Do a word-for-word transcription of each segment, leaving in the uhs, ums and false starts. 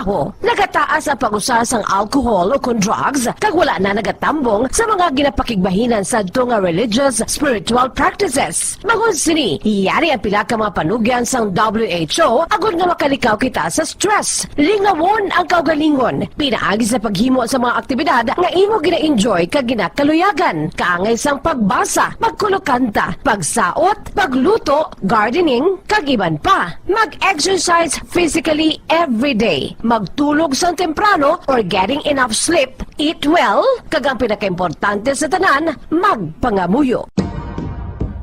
Nagataas ang pag-usar sang alcohol o kon drugs, kag wala na nagatambong sa mga ginapakigbahinan sadto nga religious, spiritual practices. Bangod sini, yari ang pila ka mga panugyan sang W H O agod nga makalikaw kita sa stress. Lingawon ang kaugalingon pinaagi sa paghimo sa mga aktibidad nga imo gina-enjoy kag ginakaluyagan, kaangay sang pagbasa, pagkulokanta, pagsaot, pagluto, gardening, kag iban pa. Mag-exercise physically every day. Magtulog sang temprano or getting enough sleep. Eat well, kag ang pinakaimportante sa tanan, magpangamuyo.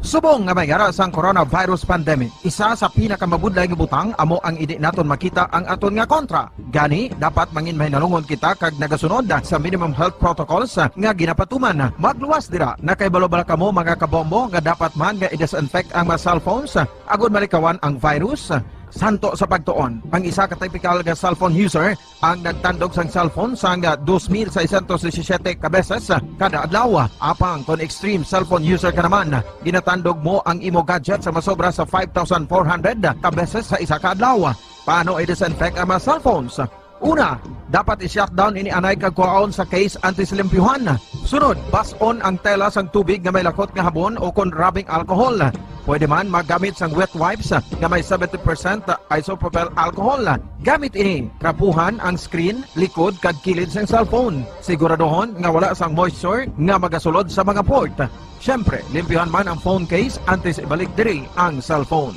Subong nga may yara sang coronavirus pandemic, isa sa pinakamabudlay nga butang amo ang hindi naton makita ang aton nga kontra. Gani, dapat mangin mahinalungon kita kag nagasunod sa minimum health protocols nga ginapatuman. Magluwas dira, nakahibalo bala kamo, mga kabombo, nga dapat man nga i-disinfect ang mga cellphones agod malikawan ang virus? Santo sa pagtuon, ang isa ka typical nga cellphone user ang nagtandog sang cellphone sang dos mil seiscientos disisiete ka beses kada adlaw. Apang kon extreme cellphone user ka naman, ginatandog mo ang imo gadget sa masobra sa five thousand four hundred ka beses sa isa ka adlaw. Paano i-disinfect ang mga cellphones? Una, dapat i-shutdown ini anay kag kuhaon sa case antes limpyuhan. Sunod, bas-on ang tela sang tubig nga may lakot nga habon o kon rubbing alcohol. Pwede man maggamit sang wet wipes nga may seventy percent isopropyl alcohol. Gamit ini, trapuhan ang screen, likod, kag kilid sang cellphone. Siguraduhon nga wala sang moisture nga magasulod sa mga port. Siyempre, limpyuhan man ang phone case antes ibalik diri ang cellphone.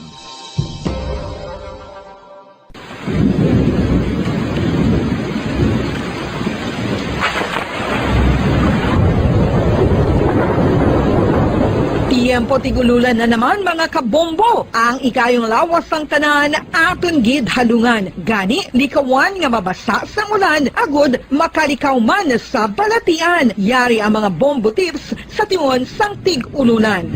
Tiyempo tig-ululan na naman, mga kabombo. Ang ikayong lawas sang tanan aton gid halungan. Gani, likawan nga mabasa sang ulan agud makalikaw man sa balatian. Yari ang mga bombo tips sa tion sang tig-ulunan.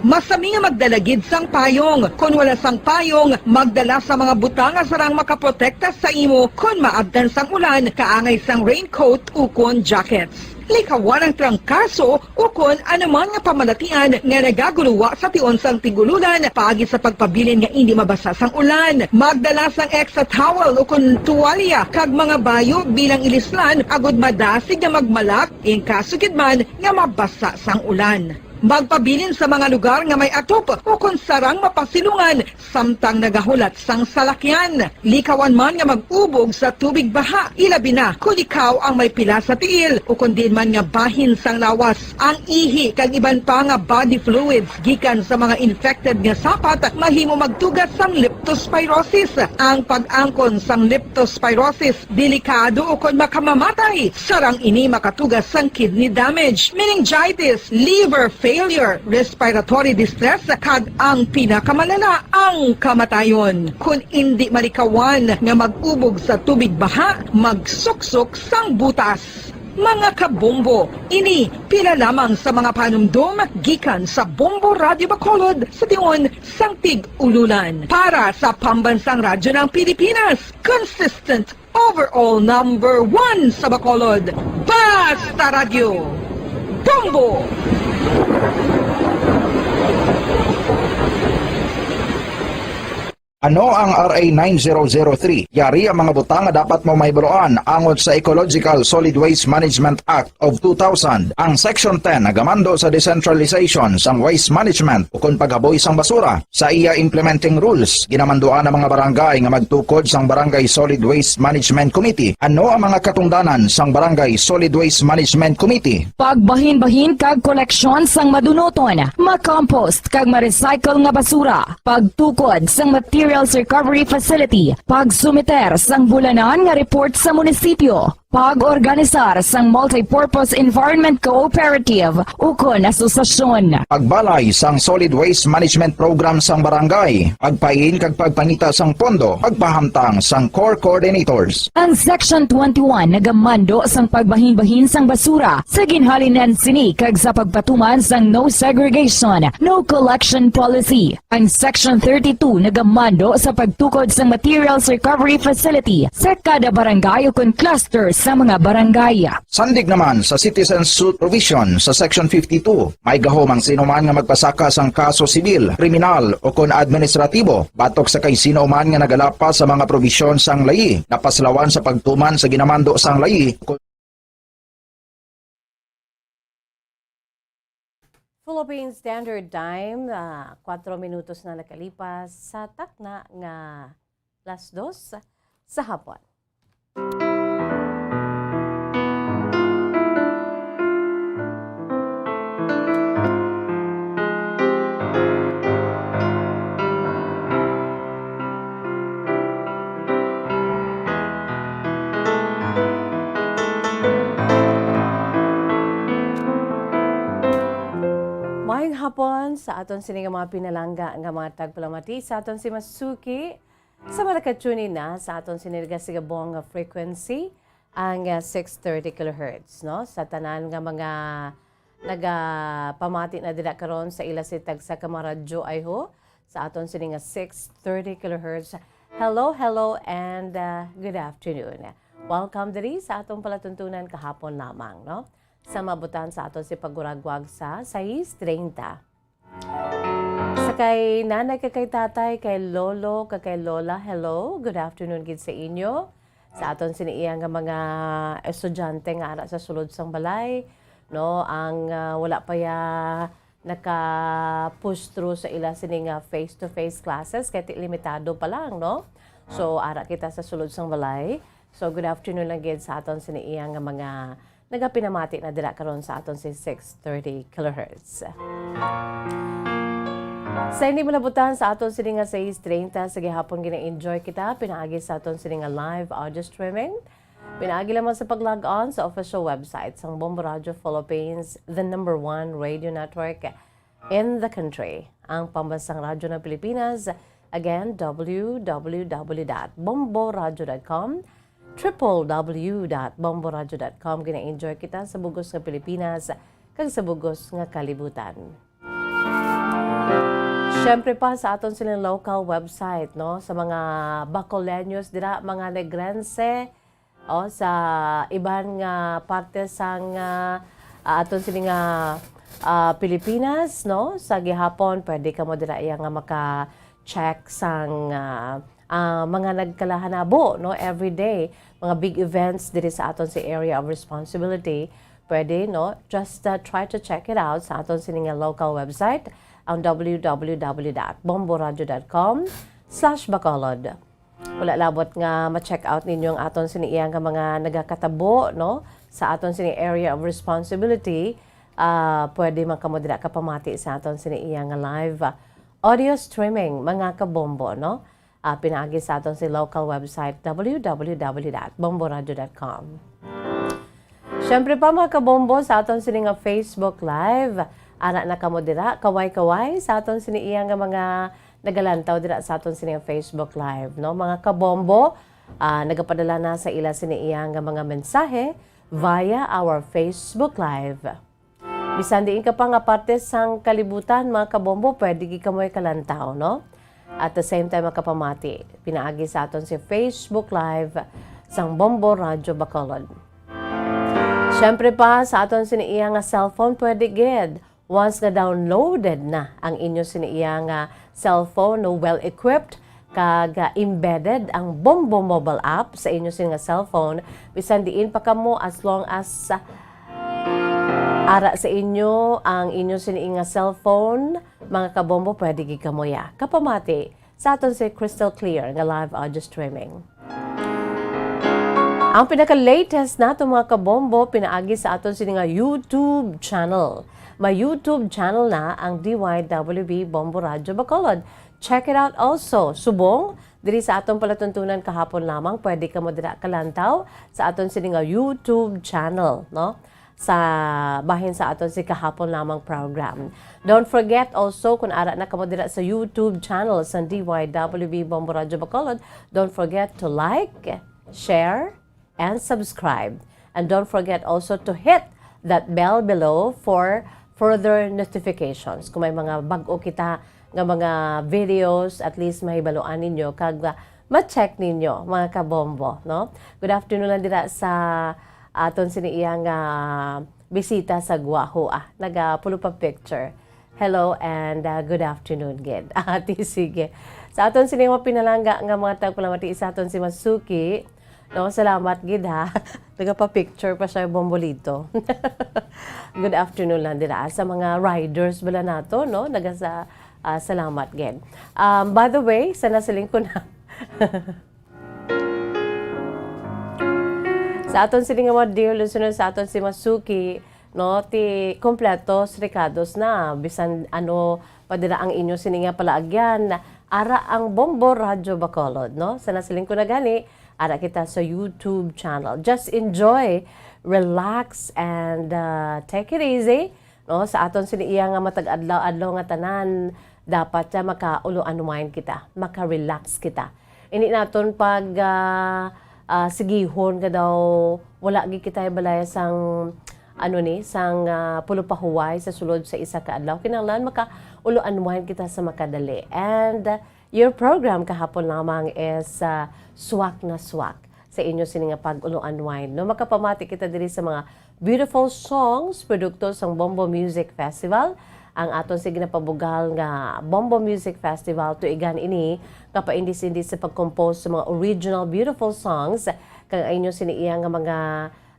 Masami nga magdala gid sang payong. Kon wala sang payong, magdala sa mga butang nga sarang makaprotekta sa imo kon maabtan sang ulan, kaangay sang raincoat ukon jackets. Likawan ang trangkaso ukon anuman nga pamalatian nga nagaguluwa sa tion sang tig-ululan paagi sa pagpabilin nga indi mabasa sang ulan. Magdala sang extra towel ukon tuwalya kag mga bayo bilang ilislan agud madasig nga magmalak in kaso gid man nga mabasa sang ulan. Magpabilin sa mga lugar nga may atop ukon sarang mapasilungan samtang nagahulat sang salakyan. Likawan man nga mag-ubog sa tubig baha, ilabi na kon ikaw ang may pila sa tiil ukon diin man nga bahin sang lawas. Ang ihi kag iban pa nga body fluids gikan sa mga infected nga sapat mahimo magtuga sang leptospirosis. Ang pag-angkon sang leptospirosis delikado ukon makamamatay. Sarang ini makatuga sang kidney damage, meningitis, liver failure, respiratory distress, kag ang pinakamalala, ang kamatayon. Kon indi malikawan nga mag-ubog sa tubig baha, magsuksok sang butas. Mga kabombo, ini pila lamang sa mga panumdom gikan sa Bombo Radyo Bacolod sa tion sang tig-ululan. Para sa Pambansang Radyo ng Pilipinas, consistent overall number one sa Bacolod. Basta Radyo, Bombo! Ano ang R A nine zero zero three? Yari ang mga butang nga dapat mo mahibaluan angot sa Ecological Solid Waste Management Act of two thousand. Ang Section ten nagamando sa decentralization sang waste management ukon paghaboy sang basura. Sa iya implementing rules, ginamanduan ang mga barangay nga magtukod sang Barangay Solid Waste Management Committee. Ano ang mga katungdanan sang Barangay Solid Waste Management Committee? Pagbahinbahin kag koleksyon sang madunuton, ma-compost kag ma-recycle nga basura, pagtukod sang materials recovery facility, pagsumiter sang bulanan nga report sa munisipyo, pag-organisar sang multipurpose environment cooperative ukon asosasyon. Pagbalay sang solid waste management program sang barangay, pagpain kag pagpangita sang pondo, pagpahamtang sang core coordinators. Ang Section twenty-one nagamando sang pagbahinbahin sang basura sa ginhalinan sini kag sa pagpatuman sang no segregation, no collection policy. Ang Section thirty-two nagamando sa pagtukod sang materials recovery facility sa kada barangay ukon cluster sa mga barangay. Sandig naman sa Citizen Suit Provision sa Section fifty-two, may gahom ang sinuman nga magpasaka sang kaso sibil, kriminal, o kon administratibo batok sa kay sino man nga nagalapas sa mga probisyon sang layi nga paslawan sa pagtuman sa ginamando sang layi. Philippine Standard Time, ah, kuwatro minutos na nakalipas sa takna nga las dos sa hapon. Maayong hapon sa aton sini nga mga pinalangga nga mga tagpalamati, sa aton si Masuki, sa mga naka-tune in na sa aton sini nga sigabong nga frequency, ang, ah, six thirty kilohertz, no? Sa tanan nga mga nagapamati na dira karon sa ila si tagsa ka mga radyo, I hope, sa aton sini nga six thirty kilohertz. Hello, hello, and, ah, good afternoon. Welcome diri sa atong palatuntunan kahapon lamang, no? Sa mabutan sa aton si paguragwag sa sais treinta. Sa kay nanay, kag kay tatay, kay lolo, kag kay lola, hello, good afternoon gid sa inyo. Sa aton sini iya nga mga estudyante nga ara sa sulod sang balay, no, ang, ah, wala pa ya naka-push through sa ila sini nga face-to-face classes, kay ti limitado pa lang, no? So, ara kita sa sulod sang balay. So, good afternoon lang gid sa aton sini iya nga mga nagapinamati na dira karon sa aton si six thirty kilohertz. Sa hindi mo nabutan sa aton sini nga sais treinta, sa gihapon gina-enjoy kita pinaagi sa aton sini nga live audio streaming. Pinaagi lamang sa pag-log on sa official website sang Bombo Radio Philippines, the number one radio network in the country, ang pambansang radyo ng Pilipinas. Again, w w w dot bomboradio dot com, triple w dot bomboradio dot com. Gina-enjoy kita sa bugos nga Pilipinas kag sa bugos nga kalibutan. Siyempre pa sa aton silang local website, no? Sa mga Bacoleños dira, mga Negrense, o, sa iban nga parte sang, ah, ah, aton sini nga, ah, Pilipinas, no? Sa gihapon, pwede kamo dira iya nga maka-check sang, ah, ah, mga nagkalahanabo, no? Every day, mga big events diri sa aton si area of responsibility. Pwede, no? Just, ah, try to check it out sa aton sini nga local website, ang w w w dot bomboradio dot com slash bacolod. Wala labot nga ma-check out ninyo ang aton sini iya nga mga nagakatabo, no? Sa aton sini area of responsibility, ah, pwede man kamo dira kapamati sa aton sini iya nga live, ah, audio streaming, mga kabombo, no? Ah, pinaagi sa aton si local website, w w w dot bomboradio dot com. Siyempre pa, mga kabombo, sa aton sini nga Facebook Live, ara na kamo dira, kaway-kaway sa aton sini iya nga mga nagalantaw dira sa aton sini nga Facebook Live, no? Mga kabombo, ah, nagapadala na sa ila sini iya nga mga mensahe via our Facebook Live. Bisan diin ka pa nga parte sang kalibutan, mga kabombo, pwede gid kamoy kalantaw, no? At the same time, makapamati pinaagi sa aton si Facebook Live sang Bombo Radyo Bacolod. Siyempre pa, sa aton sini iya nga cellphone, pwede gid. Once nga downloaded na ang inyo sini iya nga cellphone, no, well equipped, kag, ah, embedded ang Bombo mobile app sa inyo sini nga cellphone, bisan diin pa kamo, as long as, ah, ara sa inyo ang inyo sini nga cellphone, mga kabombo, pwede gid kamo ya kapamati sa aton si crystal clear nga live audio streaming. Ang pinaka-latest nato, mga kabombo, pinaagi sa aton sini nga YouTube channel. May YouTube channel na ang D Y W B Bombo Radyo Bacolod. Check it out also. Subong, diri sa aton palatuntunan kahapon lamang, pwede kamo dira kalantaw sa aton sini nga YouTube channel, no? Sa bahin sa aton si kahapon lamang program. Don't forget also, kung ara na kamo dira sa YouTube channel sa D Y W B Bombo Radyo Bacolod, don't forget to like, share, and subscribe. And don't forget also to hit that bell below for further notifications. Kung may mga bag-o kita nga mga videos, at least mahibaluan ninyo kag, ah, ma-check ninyo, mga kabombo, no? Good afternoon lang dira sa aton sini iya nga bisita sa Guaho, ah, nagapulo pa picture. Hello and, ah, good afternoon gid. Ati, sige. Sa aton sini mga pinalangga nga mga tagpalamati sa aton si Masuki, no? Salamat gid, ha. Nagapa-picture pa siya, Bombolito. Good afternoon lang dira sa mga riders bala nato, no? Naga sa, ah, salamat gid. Um, by the way, sa nasiling ko na, sa aton sini nga mga dear listeners, sa aton si Masuki, no, ti kompletos rekados na, bisan ano pa dira ang inyo sini nga palaagyan, ara ang Bombo Radyo Bacolod, no? Sa nasiling ko na gani, ara kita sa YouTube channel. Just enjoy, relax, and, uh, take it easy, no? Sa aton sini iya nga matag adlaw-adlaw nga tanan, dapat siya makaulo-unwind kita, maka-relax kita. Ini naton pag, ah, ah, sigihon nga daw wala gid kita balay sang, ano ni, sang, ah, pulo pa huway sa sulod sa isa ka adlaw. Kinahanglan makaulo-unwind kita sa makadali. And, ah, your program kahapon lamang is, ah, swak na swak sa inyo sini nga pag-ulo-unwind, no? Makapamati kita diri sa mga beautiful songs, produkto sang Bombo Music Festival. Ang aton si ginapabugal nga Bombo Music Festival, tuigan ini nga paindis-indis sa pag-compose sa mga original beautiful songs, kag ang inyo sini iya nga mga,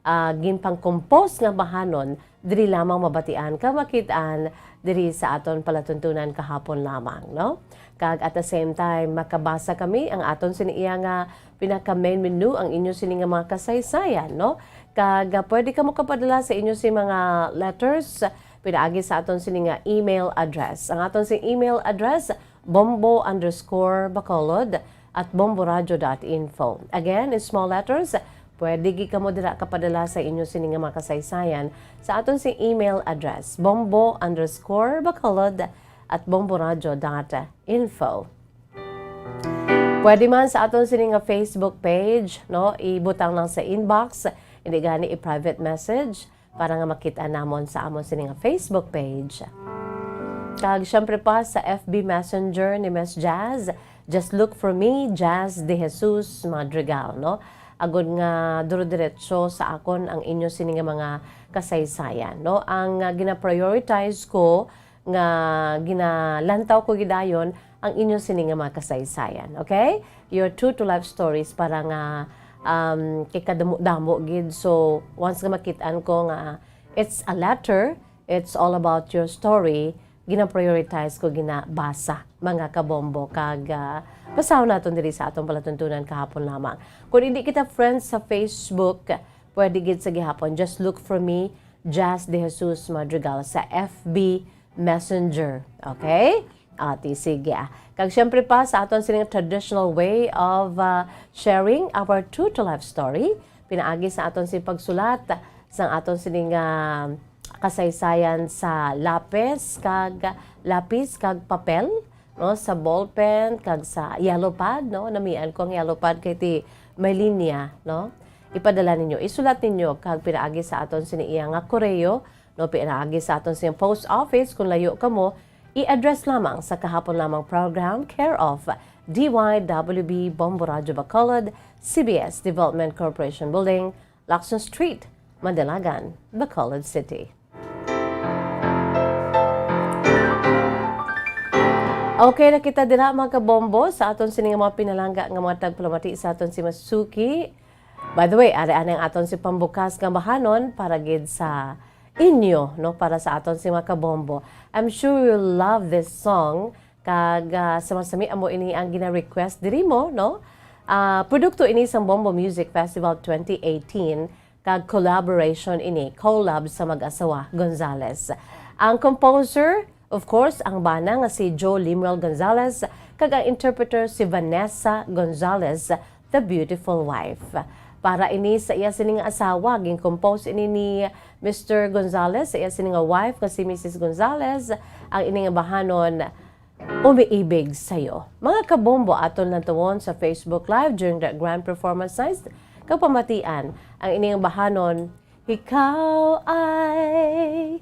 ah, ginpang-compose nga bahanon, diri lamang mabatian kag makit-an diri sa aton palatuntunan kahapon lamang, no? Kag at the same time, makabasa kami ang aton sini iya nga pinaka main menu, ang inyo sini nga mga kasaysayan, no? Kag, ah, pwede kamo kapadala sa inyo sini mga letters pinaagi sa aton sini nga email address. Ang aton sini email address, bombo underscore bacolod at bomboradio dot info. Again, in small letters, pwede gid kamo dira kapadala sa inyo sini nga mga kasaysayan sa aton sini email address, bombo underscore bacolod at bomboradio dot info. Pwede man sa aton sini nga Facebook page, no? Ibutang lang sa inbox, hindi gani i-private message para nga makita namon sa amon sini nga Facebook page. Kag syempre pa sa F B Messenger ni Miss Jazz, just look for me, Jazz De Jesus Madrigal, no? Agod nga duro-diretso sa akon ang inyo sini nga mga kasaysayan, no? Ang, ah, gina-prioritize ko nga ginalantaw ko gidayon ang inyo sini nga mga kasaysayan, okay? Your true to life stories para nga, um, kay kadamo-damo gid. So, once nga makit-an ko nga it's a letter, it's all about your story, gina-prioritize ko ginabasa, mga kabombo, kag, ah, basahon naton diri sa atong palatuntunan kahapon lamang. Kung hindi kita friends sa Facebook, pwede gid sa gihapon. Just look for me, Jazz De Jesus Madrigal, sa F B Messenger. Okay? Ati, sige, ah. Kag syempre pa, sa aton sining traditional way of, ah, sharing our true to life story, pinaagi sa aton sing pagsulat, sa aton sining, ah, kasaysayan sa lapis, kag lapis, kag papel, no, sa ballpen, kag sa yellow pad, no, namian ko ang yellow pad kay ti may linya, no? Ipadala ninyo, isulat ninyo, kag pinaagi sa aton sini iya nga koreo, no, pinaagi sa aton sini post office, kung layo kamo, i-address lamang sa kahapon lamang program, care of D Y W B Bombo Radyo Bacolod, C B S Development Corporation Building, Lacson Street, Mandalagan, Bacolod City. Okay, na kita dira, mga kabombo, sa aton sini nga mga pinalangga nga mga tagpalamati sa aton si Masuki. By the way, ari anay ang aton si pambukas nga bahanon para gid sa inyo, no, para sa aton si mga kabombo. I'm sure you'll love this song. Kag, ah, sa masami amo ini ang gina-request diri mo, no? Ah, produkto ini sang Bombo Music Festival twenty eighteen, kag collaboration ini, collab sa mag-asawa Gonzalez. Ang composer, of course, ang bana nga si Joe Limuel Gonzalez, kag ang interpreter si Vanessa Gonzalez, The Beautiful Wife. Para ini sa iya sining asawa, gin-compose ini ni Mister Gonzalez sa iya sining nga wife nga si Missus Gonzalez. Ang ini nga bahanon, Umiibig Sa'yo. Mga kabombo, aton lantawan sa Facebook Live during the grand performance night. Kag pamatian ang ining bahanon, Ikaw ay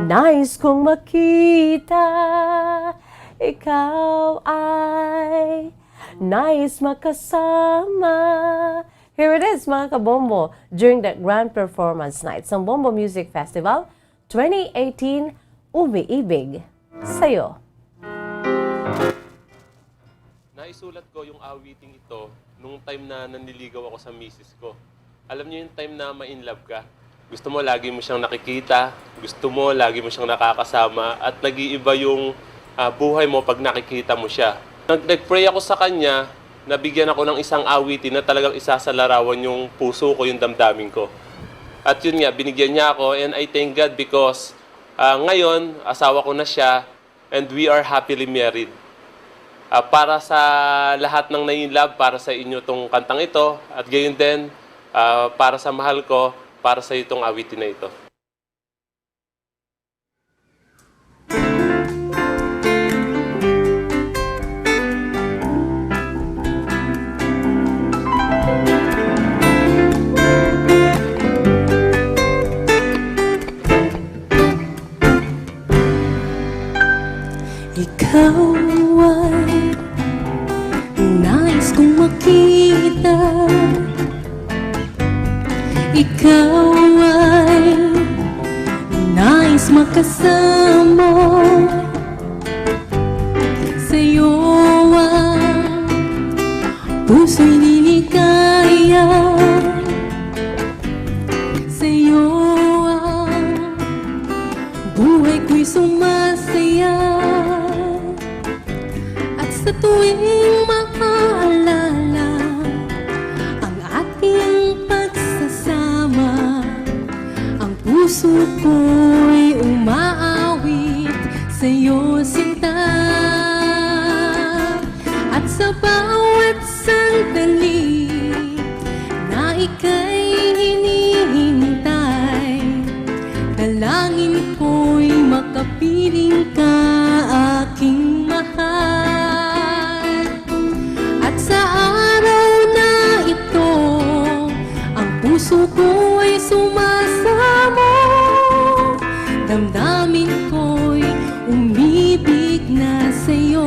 nais kong makita. Ikaw ay Nice makasama. Here it is, mga kabombo, during the grand performance night sang Bombo Music Festival twenty eighteen, Umiibig Sa'yo. Naisulat ko yung awiting ito nung time na nanliligaw ako sa misis ko. Alam niyo yung time na ma-in love ka? Gusto mo lagi mo siyang nakikita, gusto mo lagi mo siyang nakakasama, at nag-iiba yung, ah, buhay mo pag nakikita mo siya. Nag-, nag-pray ako sa kanya, nabigyan ako ng isang awitin na talagang isa sa larawan yung puso ko, yung damdamin ko. At yun nga, binigyan niya ako, and I thank God because, ah, ngayon, asawa ko na siya, and we are happily married. Ah, para sa lahat ng nai-inlove, para sa inyo tong kantang ito, at gayon din, ah, para sa mahal ko, para sa itong awitin na ito. Ikaw ay nais kong makita. Ikaw ay nais makasama. Sa'yo ang puso'y liligaya. Sa'yo ang buhay ko'y sumasaya. At sa tuwing maaalala ang ating pagsasama, ang puso ko'y umaawit sa'yo, sinta. At sa bawat sandali na ika'y hinihintay, dalangin ko'y makapiling ka, aking mahal. At sa araw na ito, ang puso ko'y sumasamo, damdamin ko'y umibig na sa'yo.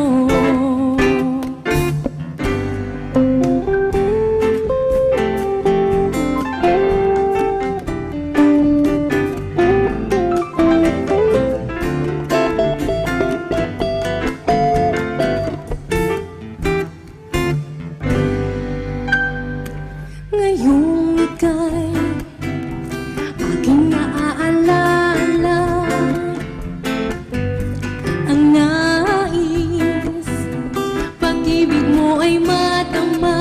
Ngayong ika'y aking naaalala, ang nais, pag-ibig mo ay madama.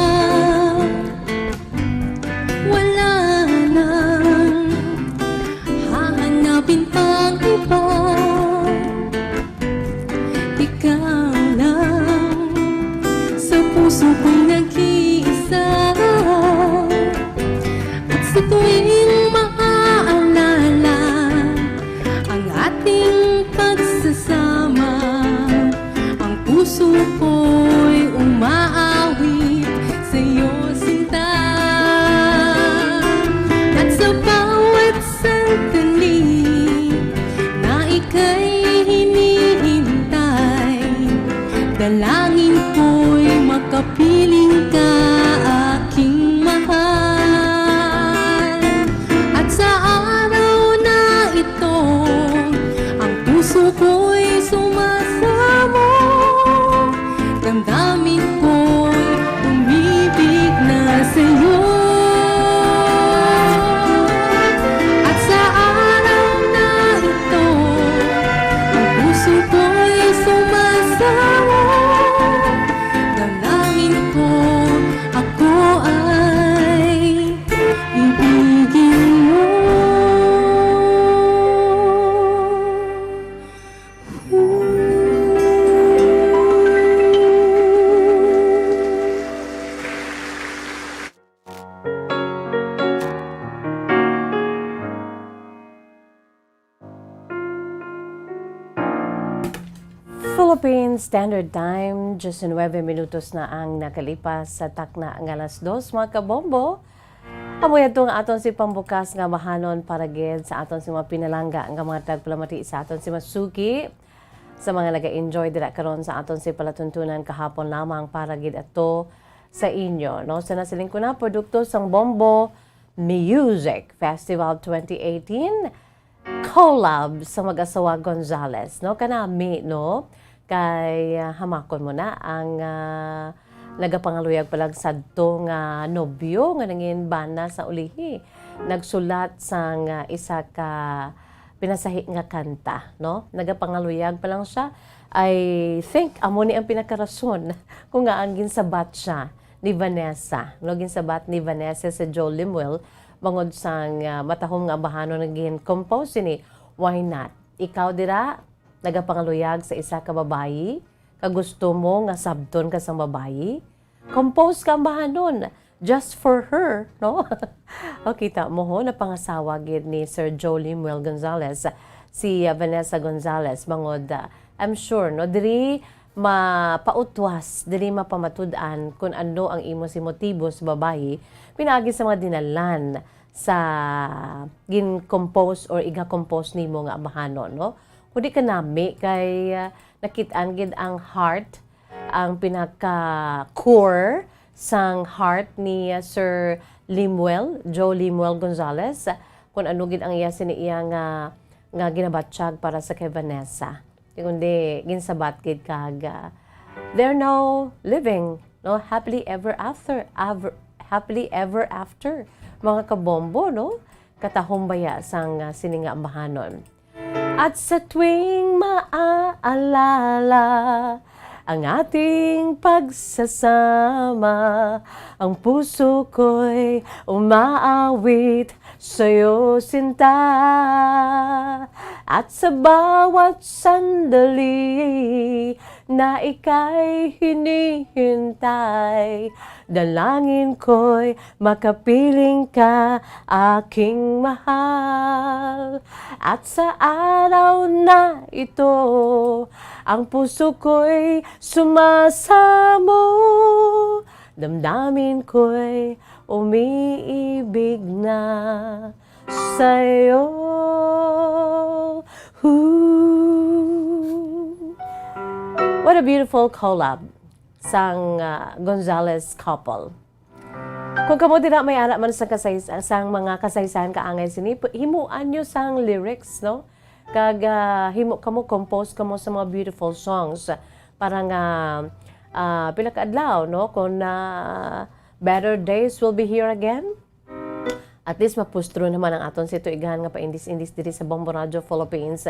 Wala nang hahanapin pang iba. Ikaw lang sa puso ko'y nag-iisa. At sa tuwing maaalala ang ating pagsasama, ang puso ko'y umaawit sa'yo, sinta. At sa bawat sandali na ika'y hinihintay, dalangin ko'y makapiling ka, aking mahal. At sa araw na ito, ang puso ko'y sumasamo, damdamin ko'y umibig na sa'yo. At sa araw na ito, ang puso ko'y sumasamo, dalangin ko ako ay ibigin mo. Philippine Standard Time, diyes nuwebe minutos na ang nakalipas sa takna nga alas dos, mga kabombo. Amo yadto nga aton si pambukas nga bahanon para gid sa aton si mga pinalangga nga mga tagpalamati sa aton si masuki. sa mga naga-enjoy dira karon sa aton si palatuntunan kahapon lamang para gid ato sa inyo, no? Sa nasiling ko na, produkto sang Bombo Music Festival twenty eighteen, collab sa mag-asawa Gonzales, no? Kanami, no? Kay, ah, hamakon mo na ang, ah, nagapangaluyag pa lang sadto nga nobyo nga nangin bana sa ulihi. Nagsulat sang, ah, isa ka pinasahi nga kanta, no? Nagapangaluyag pa lang siya. I think amo ni ang pinakarason kung nga ang ginsabat siya ni Vanessa, no? Ginsabat ni Vanessa sa Joe Lemuel bangod sang, ah, matahom nga ambahanon nga gin-compose sini. Why not? Ikaw dira, nagapangaluyag sa isa ka babayi, ka gusto mo nga sabton ka sang babayi, compose ka ambahanon just for her, no? O, kita mo ho, napangasawa gid ni Sir Joe Lemuel Gonzales si, uh, Vanessa Gonzales, bangod, uh, I'm sure, no, diri mapautwas, diri mapamatud-an kung ano ang imo si motibo sa babayi pinaagi sa mga dinalan sa gin-compose or iga-compose nimo nga ambahanon, no? Kundi kanami kay, uh, nakit-an gid ang heart, ang pinaka-core sang heart ni, uh, Sir Lemuel, Joe Lemuel Gonzales, kung ano gid ang iya sini iya nga, nga ginabatyag para sa kay Vanessa. Di kundi ginsabat gid kag, uh, they're now living, no, happily ever after, ever, happily ever after, mga kabombo, no? Katahom baya sang, uh, sini nga ambahanon. At sa tuwing maaalala ang ating pagsasama, ang puso ko'y umaawit sa'yo, sinta. At sa bawat sandali na ika'y hinihintay, dalangin ko'y makapiling ka, aking mahal. At sa araw na ito, ang puso ko'y sumasamo. Damdamin ko'y umiibig na sa'yo. Ooh. What a beautiful collab sang, uh, Gonzales couple. Kung kamo dira may ara man sa kasay-, sang mga kasaysayan kaangay sini, pu-, himuan nyo sang lyrics, no? Kag, ah, himo kamo, compose kamo sa mga beautiful songs para nga, ah, pila ka adlaw, no? Kung, ah, better days will be here again, at least mapustro naman ang aton si tuigan nga paindis-indis diri sa Bombo Radio Philippines.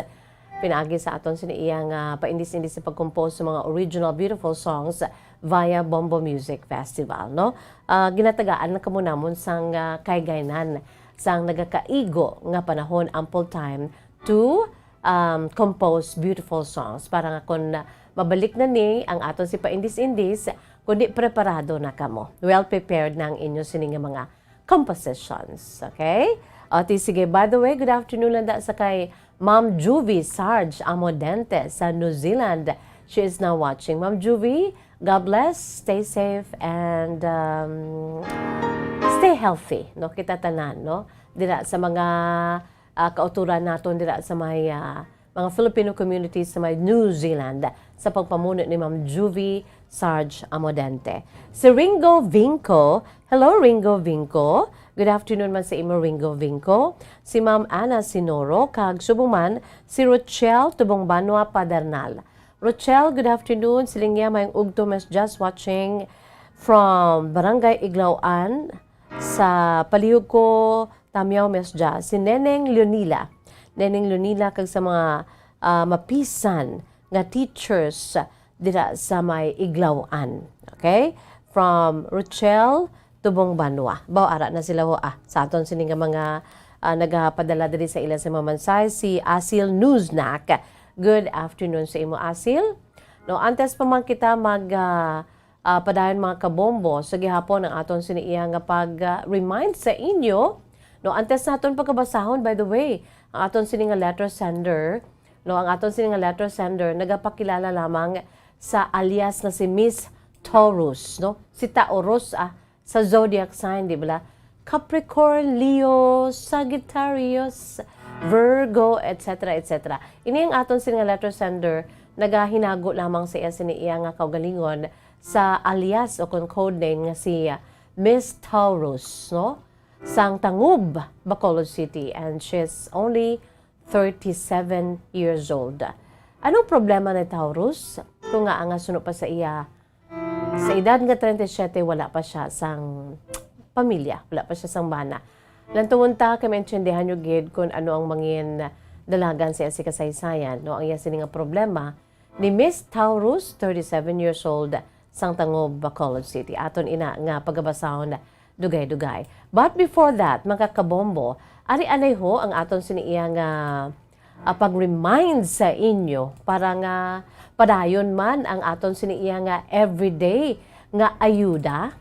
Pinaagi sa aton sini iya nga paindis-indis sa pag-compose sa mga original beautiful songs via Bombo Music Festival, no? Ah, ginatagaan na kamo namon sang, ah, kaygaynan sang nagakaigo nga panahon, ample time to, um, compose beautiful songs para nga kun mabalik na ni ang aton si paindis-indis, kundi preparado na kamo. Well prepared na ang inyo sini nga mga compositions. Okay? O, ti, sige. By the way, good afternoon lang da sa kay Ma'am Juvie Sarge Amodente sa New Zealand. She is now watching. Ma'am Juvie, God bless, stay safe, and, um, stay healthy, no? Kita tanan, no? Dira sa mga, ah, kauturan naton dira sa may, ah, mga Filipino communities sa may New Zealand sa pagpamuno ni Ma'am Juvie Sarge Amodente. Si Ringo Vinco, hello Ringo Vinco. Good afternoon man sa imo, Ringo Vinco. Si Ma'am Ana Sinoro, kag subong man si Rochelle Tubong Banwa Padernal. Rochelle, good afternoon. Siling niya, "Mayong udto, Miss Jazz, watching from Barangay Iglaw-an." Sa palihog ko, Tamyaw, Miss Jazz, si Neneng Leonila. Neneng Leonila kag sa mga, ah, mapisan nga teachers dira sa may Iglaw-an. Okay? From Rochelle Tubong Banwa. Baw, ara na sila ho, ah, sa aton sini nga mga, ah, nagapadala diri sa ila sa mga mensahe, si Asil Newsnack. Good afternoon sa imo, Asil. No, antes pa man kita mag, ah, ah, padayon, mga kabombo, sa gihapon ang aton sini iya nga pag, ah, remind sa inyo, no, antes naton pagkabasahon, by the way, ang aton sini nga letter sender, no, ang aton sini nga letter sender nagapakilala lamang sa alias nga si Miss Taurus, no? Si Taurus, ah, sa zodiac sign, di bala? Capricorn, Leo, Sagittarius, Virgo, et cetera, et cetera. Ini ang aton sini nga letter sender, nagahinago lamang sa iya sini iya nga kaugalingon sa alias o kon code name nga si Miss Taurus, no? Sang Tangub, Bacolod City, and she's only thirty-seven years old. Anong problema ni Taurus? Kung nga ang suno pa sa iya, sa edad nga treinta y siete, wala pa siya sang pamilya, wala pa siya sang bana. Lantungon ta kay maintindihan nyo gid kung ano ang mangin dalagan sa iya si kasaysayan, no? Ang iya sini nga problema ni Miss Taurus, thirty-seven years old, sang Tangub, Bacolod City. Aton ina nga pagabasahon dugay-dugay. But before that, mga kabombo, ari anay ho ang aton sini iya nga, ah, pag-remind sa inyo para nga padayon man ang aton sini iya nga everyday nga ayuda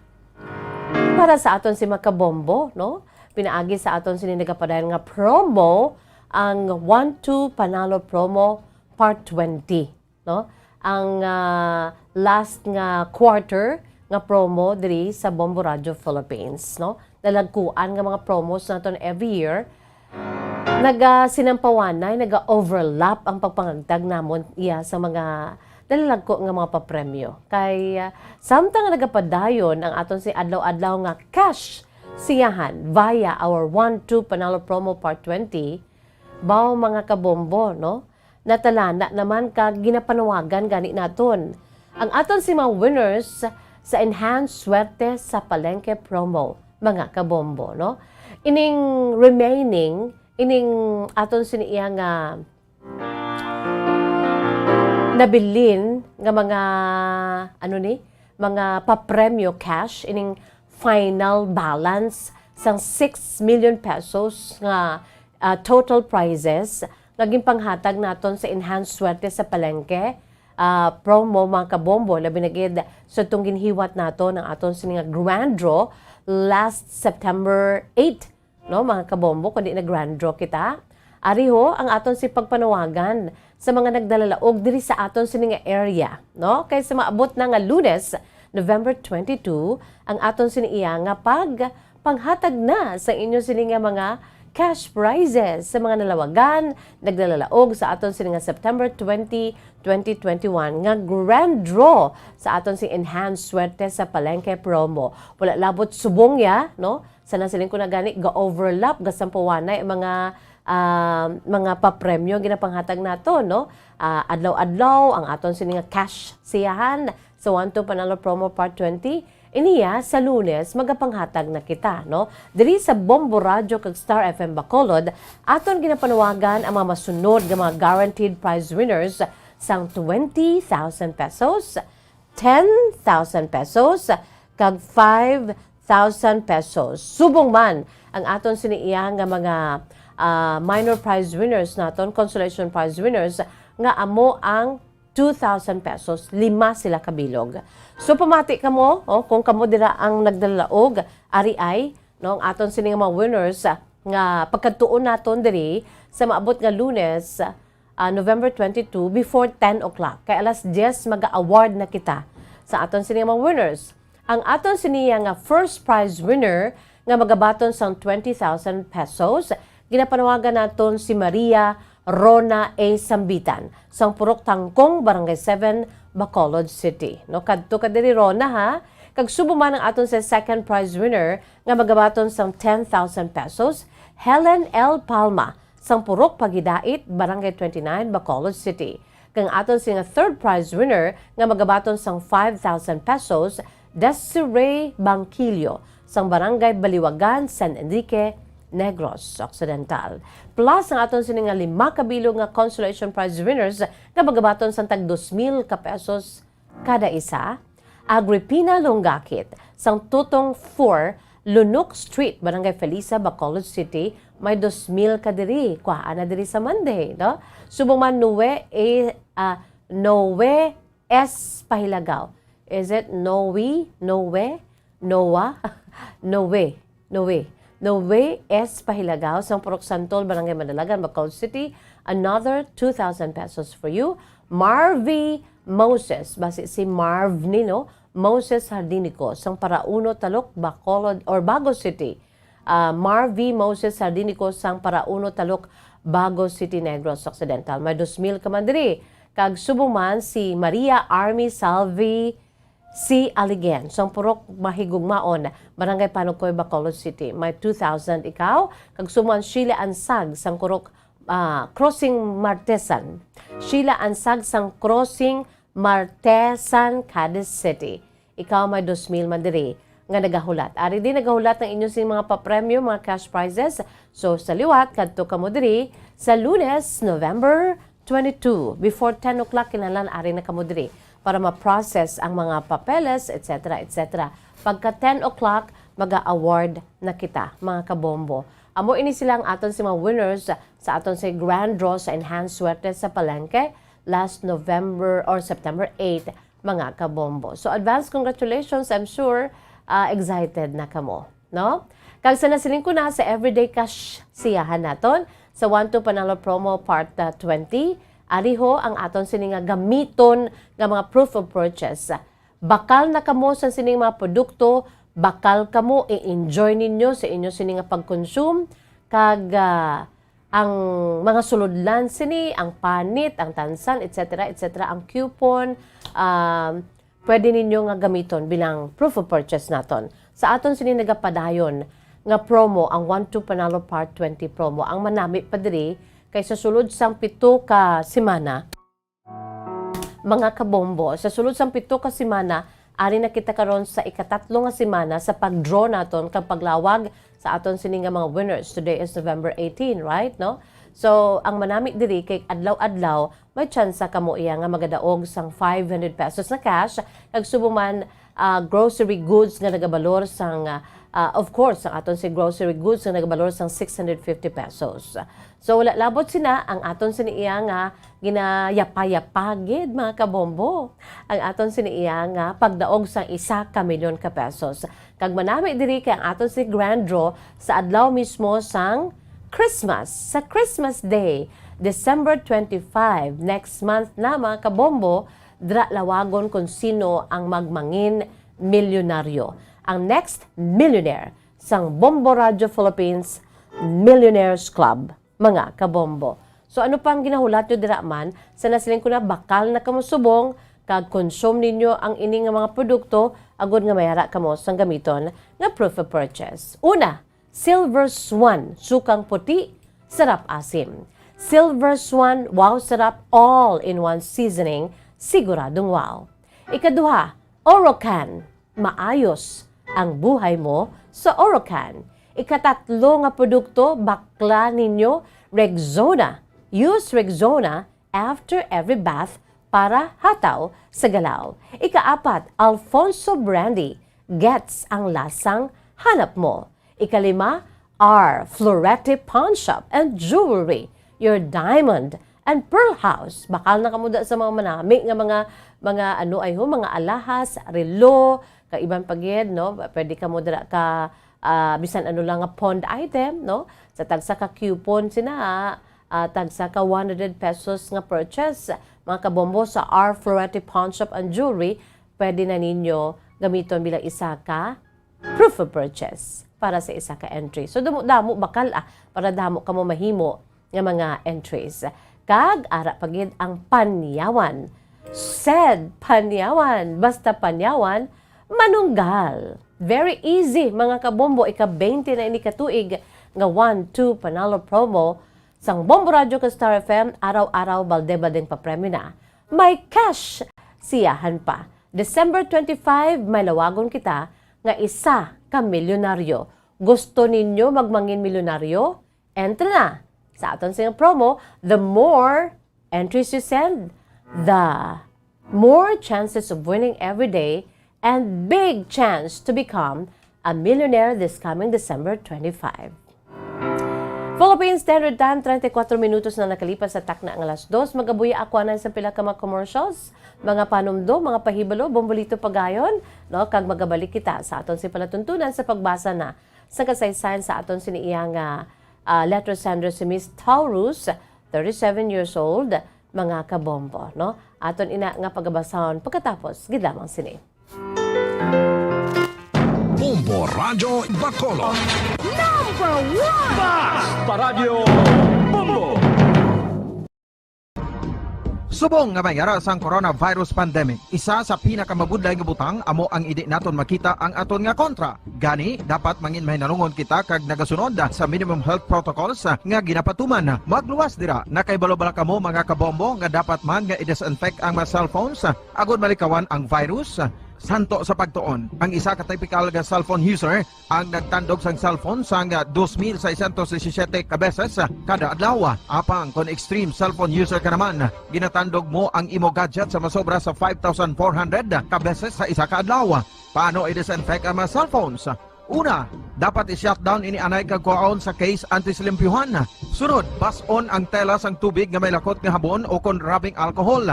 para sa aton si mga kabombo, no? Pinaagi sa aton sini nagapadayon nga promo, ang One Two Panalo Promo Part twenty, no? Ang, ah, last nga quarter nga promo diri sa Bombo Radio Philippines, no? Nalagkuan nga mga promos naton every year. Nagasinampawanay, naga-overlap ang pagpangagtag namon iya sa mga nalalagko nga mga papremyo. Kay, ah, samtang nga nagapadayon ang aton si adlaw-adlaw nga cash siyahan via our One Two Panalo Promo Part twenty, baw mga kabombo, no? Natalana naman kag ginapanawagan gani naton ang aton si mga winners sa Enhanced Swerte sa Palengke promo, mga kabombo, no? Ining remaining, ining aton sini iya nga nabilin nga mga, ano ni, mga papremyo cash, ining final balance sang six million pesos nga, ah, total prizes nga ginpanghatag naton sa Enhanced Swerte sa Palengke, ah, promo, mga kabombo, labi na gid sa tong ginhiwat naton ang aton sini nga grand draw last September eight, no, mga kabombo, kundi nag-grand draw kita. Ari ho ang aton si pagpanawagan sa mga nagdalalaog diri sa aton sini nga area, no? Kay sa maabot na nga Lunes, November twenty-two, ang aton sini iya nga pag panghatag na sa inyo sini nga mga cash prizes sa mga nalawagan, nagdalalaog sa aton sini nga September twenty, twenty twenty-one nga grand draw sa aton sing Enhanced Swerte sa Palengke promo. Wala labot subong ya, no? Sa nasiling ko na gani, ga-overlap, gasampawanay ang mga, ah, mga papremyo ginapanghatag nato, no? Ah, adlaw-adlaw ang aton sini nga cash siyahan sa One Two Panalo Promo Part twenty. Iniya, sa Lunes, magapanghatag na kita, no? Diri sa Bombo Radyo kag Star F M Bacolod, aton ginapanawagan ang mga masunod nga mga guaranteed prize winners sang twenty thousand pesos, ten thousand pesos, kag five thousand pesos. Subong man ang aton sini iya nga mga, ah, minor prize winners naton, consolation prize winners, nga amo ang two thousand pesos, lima sila ka bilog. So, pamati kamo, oh, kung kamo dira ang nagdalaog, ari ay, no, ang aton sini nga mga winners, ah, nga pagkadtuon naton diri sa maabot nga Lunes, ah, November twenty-two, before ten o'clock. Kay alas diyes, maga-award na kita sa aton sini nga mga winners. Ang aton sini nga first prize winner nga magabaton sang twenty thousand pesos, ginapanawagan naton si Maria Rona A. Sambitan, sang Purok Tangkong, Barangay seven, Bacolod City. No, kadto ka diri, Rona, ha? Kag subong man ang aton sa second prize winner nga magabaton sang ten thousand pesos, Helen L. Palma, sang Purok Pagidait, Barangay twenty-nine, Bacolod City. Kang aton sini nga third prize winner nga magabaton sang five thousand pesos, Desiree Bangkilio, sang Barangay Baliwagan, San Enrique, Negros Occidental. Plus ang aton sini nga lima ka bilog nga consolation prize winners nga magabaton sang tag dos mil ka pesos kada isa. Agripina Longakit, sang Tutong four, Lunok Street, Barangay Felisa, Bacolod City, may dos mil ka diri. Kuhaan na diri sa Monday, no? Subong man Noe, eh, ah, Noe S. Pahilagaw. Is it Noe? Noe? Noah? Noe. Noe. Noe S. Pahilagaw, sang Purok Santol, Barangay Madalagan, Bacolod City. Another two thousand pesos for you. Marvy Moses, basi si Marv ni, no? Moses Hardinico, sang Parauno, Talok, Bacolod, or Bago City. Ah, Marvy Moses Hardinico, sang Parauno, Talok, Bago City, Negros Occidental. May dos mil ka man diri. Kag subong man si Maria Army Salvi C. Aligen, sang Purok Mahigugmaon, Barangay Panugkoy, Bacolod City. May two thousand ikaw. Kag subong man Sheila Ansag sang Kurok, ah, Crossing Martesan. Sheila Ansag sang Crossing Martesan, Cadiz City. Ikaw may dos mil man diri nga nagahulat. Ari din nagahulat ang inyo sing mga papremyo, mga cash prizes. So, sa liwat, kadto kamo diri sa Lunes, November twenty-two, before ten o'clock, kinahanglan ari na kamo diri para ma-process ang mga papeles, et cetera, et cetera. Pagka ten o'clock, maga-award na kita, mga kabombo. Amo ini sila ang aton si mga winners sa aton si grand draw sa Enhanced Swerte sa Palenque last November or September eight, mga kabombo. So, advance congratulations. I'm sure, ah, excited na kamo, no? Kag sa nasiling ko na sa Everyday Cash siyahan naton, sa One Two Panalo Promo Part, ah, twenty, ariho ang aton sini nga gamiton nga mga proof of purchase. Bakal na kamo sa sining mga produkto, bakal kamo i-enjoy ninyo sa inyo sini nga pag-consume, kag, ah, ang mga sulodlan sini, ang panit, ang tansan, et cetera, et cetera, ang coupon, um, pwede ninyo nga gamiton bilang proof of purchase naton. Sa aton sini nagapadayon nga promo, ang One Two Panalo Part twenty promo, ang manami pa diri kay sa sulod sang pito ka semana, mga kabombo, sa sulod sang pito ka semana, ari na kita karon sa ikatatlo nga semana sa pag-draw naton kag paglawag sa aton sini nga mga winners. Today is November eighteen, right? No? So, ang manami diri kay adlaw-adlaw, may tsansa kamo iya nga magadaog sang five hundred pesos na cash, kag subong man, ah, grocery goods nga nagabalor sang, ah, ah, of course, ang aton si grocery goods nga nagabalor sang six hundred fifty pesos. So, wala labot sina ang aton sini iya nga ginayapa-yapa gid, mga kabombo, ang aton sini iya nga pagdaog sang isa ka milyon ka pesos. Kag manami diri kay ang aton si grand draw sa adlaw mismo sang Christmas, sa Christmas Day, December twenty-five, next month na, mga kabombo, dira lawagon kung sino ang magmangin milyonaryo, ang next millionaire sang Bombo Radio Philippines Millionaires Club, mga kabombo. So, ano pang ginahulat nyo dira man? Sa nasiling ko na, bakal na kamo subong, kag consume ninyo ang ini nga mga produkto, agod nga mayara kamo sang gamiton nga proof of purchase. Una, Silver Swan, sukang puti, sarap asim. Silver Swan, wow sarap, all-in-one seasoning, siguradong wow. Ikaduha, Orocan, maayos ang buhay mo sa Orocan. Ikatatlo nga produkto, bakla ninyo, Rexona. Use Rexona after every bath para hataw sa galaw. Ikaapat, Alfonso Brandy, gets ang lasang hanap mo. Ikalima, R Florete Pawn Shop and Jewelry, your diamond and pearl house. Bakal na kamo da sa mga manami nga mga, mga ano ay ho, mga alahas, relo, kag iban pa gid, no? Pwede kamo dira ka, ah, bisan ano lang nga pawned item, no? Sa tagsa ka coupon sina, ah, tagsa ka one hundred pesos nga purchase, mga kabombo, sa R Florete Pawn Shop and Jewelry, pwede na ninyo gamiton bilang isa ka proof of purchase para sa isa ka entry. So, damo-damo bakal, ah, para damo kamo mahimo nga mga entries. Kag ara pa gid ang panyawan. Said panyawan, basta panyawan, manunggal. Very easy, mga kabombo, ika-twenty na ini ka tuig nga One Two Panalo promo sang Bombo Radyo kag Star F M, araw-araw balde-baldeng papremyo na. May cash siyahan pa. December twenty-five, may lawagon kita nga isa ka milyonaryo. Gusto ninyo magmangin milyonaryo? Enter na sa aton sing promo. The more entries you send, the more chances of winning every day and big chance to become a millionaire this coming December twenty-five. Philippine Standard Time, treinta y cuatro minutos na nakalipas sa takna nga alas dos. Magabuya ako anay sa pila ka mga commercials, mga panumdo, mga pahibalo, bombolito pagayon, no? Kag magabalik kita sa aton si palatuntunan sa pagbasa na sa kasaysayan sa aton sini iya nga, ah, letter sender si Miss Taurus, thirty-seven years old, mga kabombo, no? Aton ina nga pagabasahon pagkatapos gid lamang sini. Bombo Radyo Bacolod. Number one! Bas Paradyo Bombo! Subong nga may ara sang coronavirus pandemic, isa sa pinakamabudlay nga butang amo ang indi naton makita ang aton nga kontra. Gani, dapat mangin mahinalungon kita kag nagasunod sa minimum health protocols nga ginapatuman. Magluwas dira, nakahibalo bala kamo, mga kabombo, nga dapat man nga i-disinfect ang mga cellphones agod malikawan ang virus? Santo sa pagtuon, ang isa ka typical nga cellphone user ang nagtandog sang cellphone sang dos mil seiscientos disisiete ka beses kada adlaw. Apang kon extreme cellphone user ka naman, ginatandog mo ang imo gadget sa masobra sa five thousand four hundred ka beses sa isa ka adlaw. Paano i-disinfect ang mga cellphones? Una, dapat i-shutdown ini anay kag kuhaon sa case antes limpyuhan. Sunod, bas-on ang tela sang tubig nga may lakot nga habon o kon rubbing alcohol.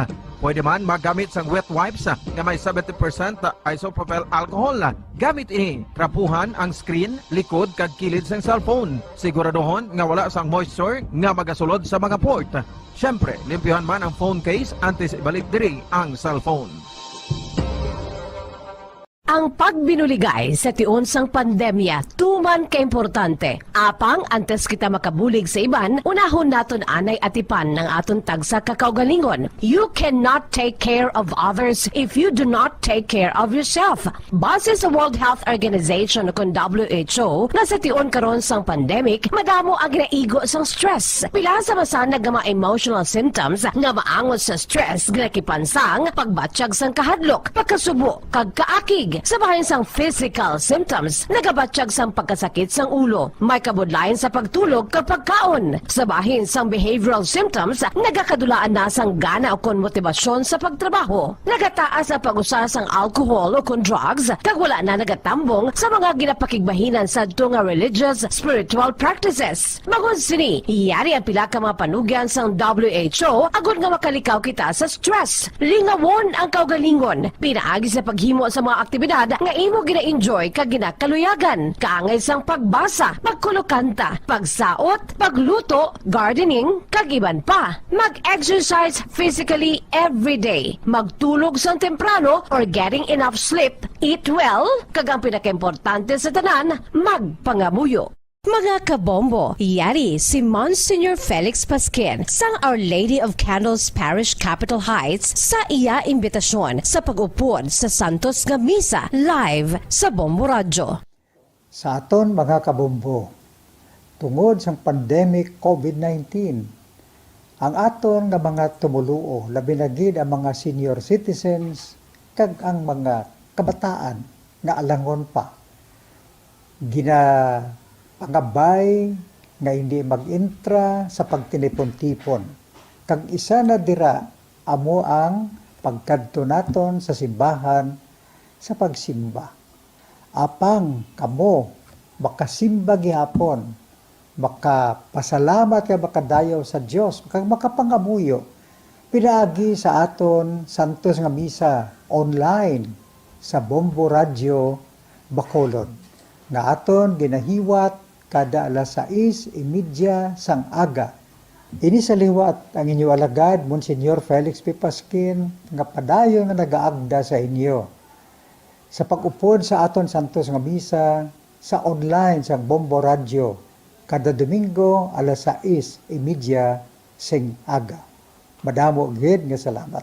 Pwede man magamit sang wet wipes nga may seventy percent isopropyl alcohol. Gamit ini, trapuhan ang screen, likod, kag kilid sang cellphone. Siguraduhon nga wala sang moisture nga magasulod sa mga port. Siyempre, limpyuhan man ang phone case antes ibalik diri ang cellphone. Ang pagbinuligay sa tion sang pandemya tuman ka importante. Apang antes kita makabulig sa iban, unahon naton anay atipan ang aton tagsa ka kaugalingon. You cannot take care of others if you do not take care of yourself. Base sa World Health Organization, kon W H O, nga sa tion karon sang pandemic, madamo ang ginaigo sang stress. Pila sa masanag nga mga emotional symptoms nga maangot sa stress, ginakipan sang pagbatyag sang kahadlok, pagkasubo, kag kaakig. Sa bahin sang physical symptoms, nagabatyag sang pagkasakit sang ulo, may kabudlayan sa pagtulog kag pagkaon. Sa bahin sang behavioral symptoms, nagakadulaan na sang gana ukon motibasyon sa pagtrabaho. Nagataas ang pag-usa sang alcohol ukon drugs, kag wala na nagatambong sa mga ginapakigbahinan sadto nga religious, spiritual practices. Bangod sini, yari ang pila ka mga panugyan sang W H O agod nga makalikaw kita sa stress. Lingawon ang kaugalingon pinaagi sa paghimo sa mga aktibidad nga imo gina-enjoy kag ginakaluyagan, kaangay sang pagbasa, pagkulokanta, pagsaot, pagluto, gardening, kag iban pa. Mag-exercise physically every day. Magtulog sang temprano or getting enough sleep. Eat well, kag ang pinakaimportante sa tanan, magpangamuyo. Mga kabombo, yari si Monsignor Felix Pasquin sang Our Lady of Candles Parish, Capitol Heights, sa iya imbitasyon sa pag-upod sa santos nga misa live sa Bombo Radyo. Sa aton mga kabombo, tungod sang pandemic COVID nineteen, ang aton nga mga tumoluo, labi na gid ang mga senior citizens kag ang mga kabataan nga alangon pa, ginapangabay nga hindi mag-entra sa pagtinipon-tipon, kag isa na dira amo ang pagkadto naton sa simbahan sa pagsimba. Apang kamo makasimba gihapon, makapasalamat kag makadayaw sa Dios, kag makapangamuyo pinaagi sa aton santos nga misa online sa Bombo Radyo Bacolod, nga aton ginahiwat kada alas sais y media sang aga. Ini sa liwat ang inyo alagad, Monsignor Felix P. Pasquin, nga padayon nga nagaagda sa inyo sa pag-upod sa aton santos nga misa sa online sang Bombo Radyo kada Domingo alas sais y media sing aga. Madamo gid nga salamat.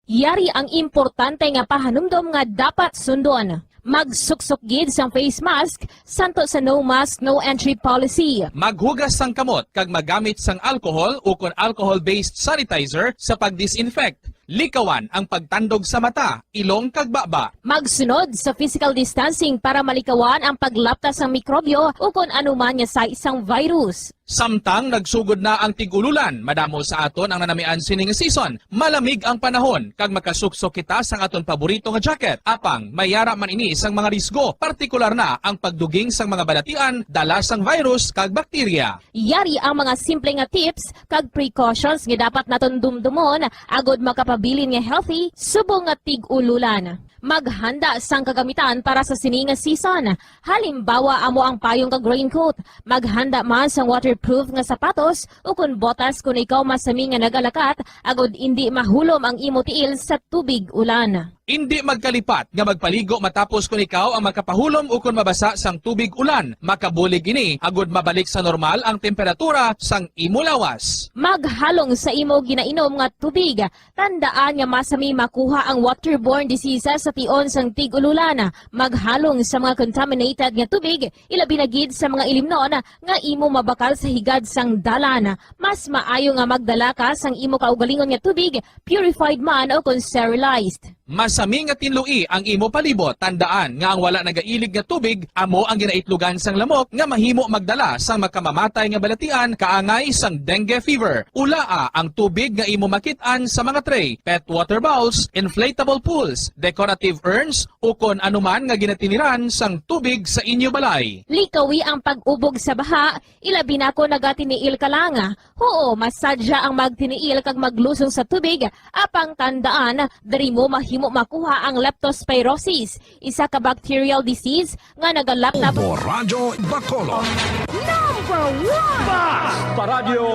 Yari ang importante nga pahanumdom nga dapat sundon. Magsuksok gid sang face mask, santo sa no mask, no entry policy. Maghugas sang kamot kag magamit sang alcohol ukon alcohol-based sanitizer sa pag-disinfect. Likawan ang pagtandog sa mata, ilong kag baba. Magsunod sa physical distancing para malikawan ang paglapta sang mikrobyo ukon anuman nga sais sang virus. Samtang nagsugod na ang tig-ululan, madamo sa aton ang nanamian sining season. Malamig ang panahon, kag makasuksok kita sang aton paborito nga jacket. Apang, may ara man ini sang mga risgo, partikular na ang pagduging sang mga balatian dala sang virus kag bakterya. Yari ang mga simple nga tips kag precautions nga dapat naton dumdumon agod makapabilin nga healthy subong nga tig-ululan. Maghanda sang kagamitan para sa sini nga season. Halimbawa, amo ang payong kag raincoat. Maghanda man sang waterproof nga sapatos ukon botas kon ikaw masami nga nagalakat, agod indi mahulom ang imo tiil sa tubig ulan. Indi magkalipat nga magpaligo matapos kon ikaw ang makapahulom ukon mabasa sang tubig ulan. Makabulig ini agud mabalik sa normal ang temperatura sang imo lawas. Maghalong sa imo ginainom nga tubig. Tandaan nga masami makuha ang waterborne diseases sa tion sang tig-ululan. Maghalong sa mga contaminated nga tubig, ilabi na gid sa mga ilimnon nga imo mabakal sa higad sang dalan. Mas maayo nga magdala ka sang imo kaugalingon nga tubig, purified man o kon sterilized. Masami nga tinloi ang imo palibot. Tandaan nga ang wala nagailig nga tubig amo ang ginaitlogan sang lamok nga mahimo magdala sang makamamatay nga balatian kaangay sang dengue fever. Ulaa ang tubig nga imo makit-an sa mga tray, pet water bowls, inflatable pools, decorative urns, ukon anuman nga ginatiniran sang tubig sa inyo balay. Likawi ang pag-ubog sa baha, ilabi na kon nagatiniil ka lang. Huo, masadya ang magtiniil kag maglusong sa tubig, apang tandaan, diri mo mahimo makuha ang leptospirosis, isa ka bacterial disease nga nagalaptap. Bombo Radyo Bacolod. Number one! Bas! Paradyo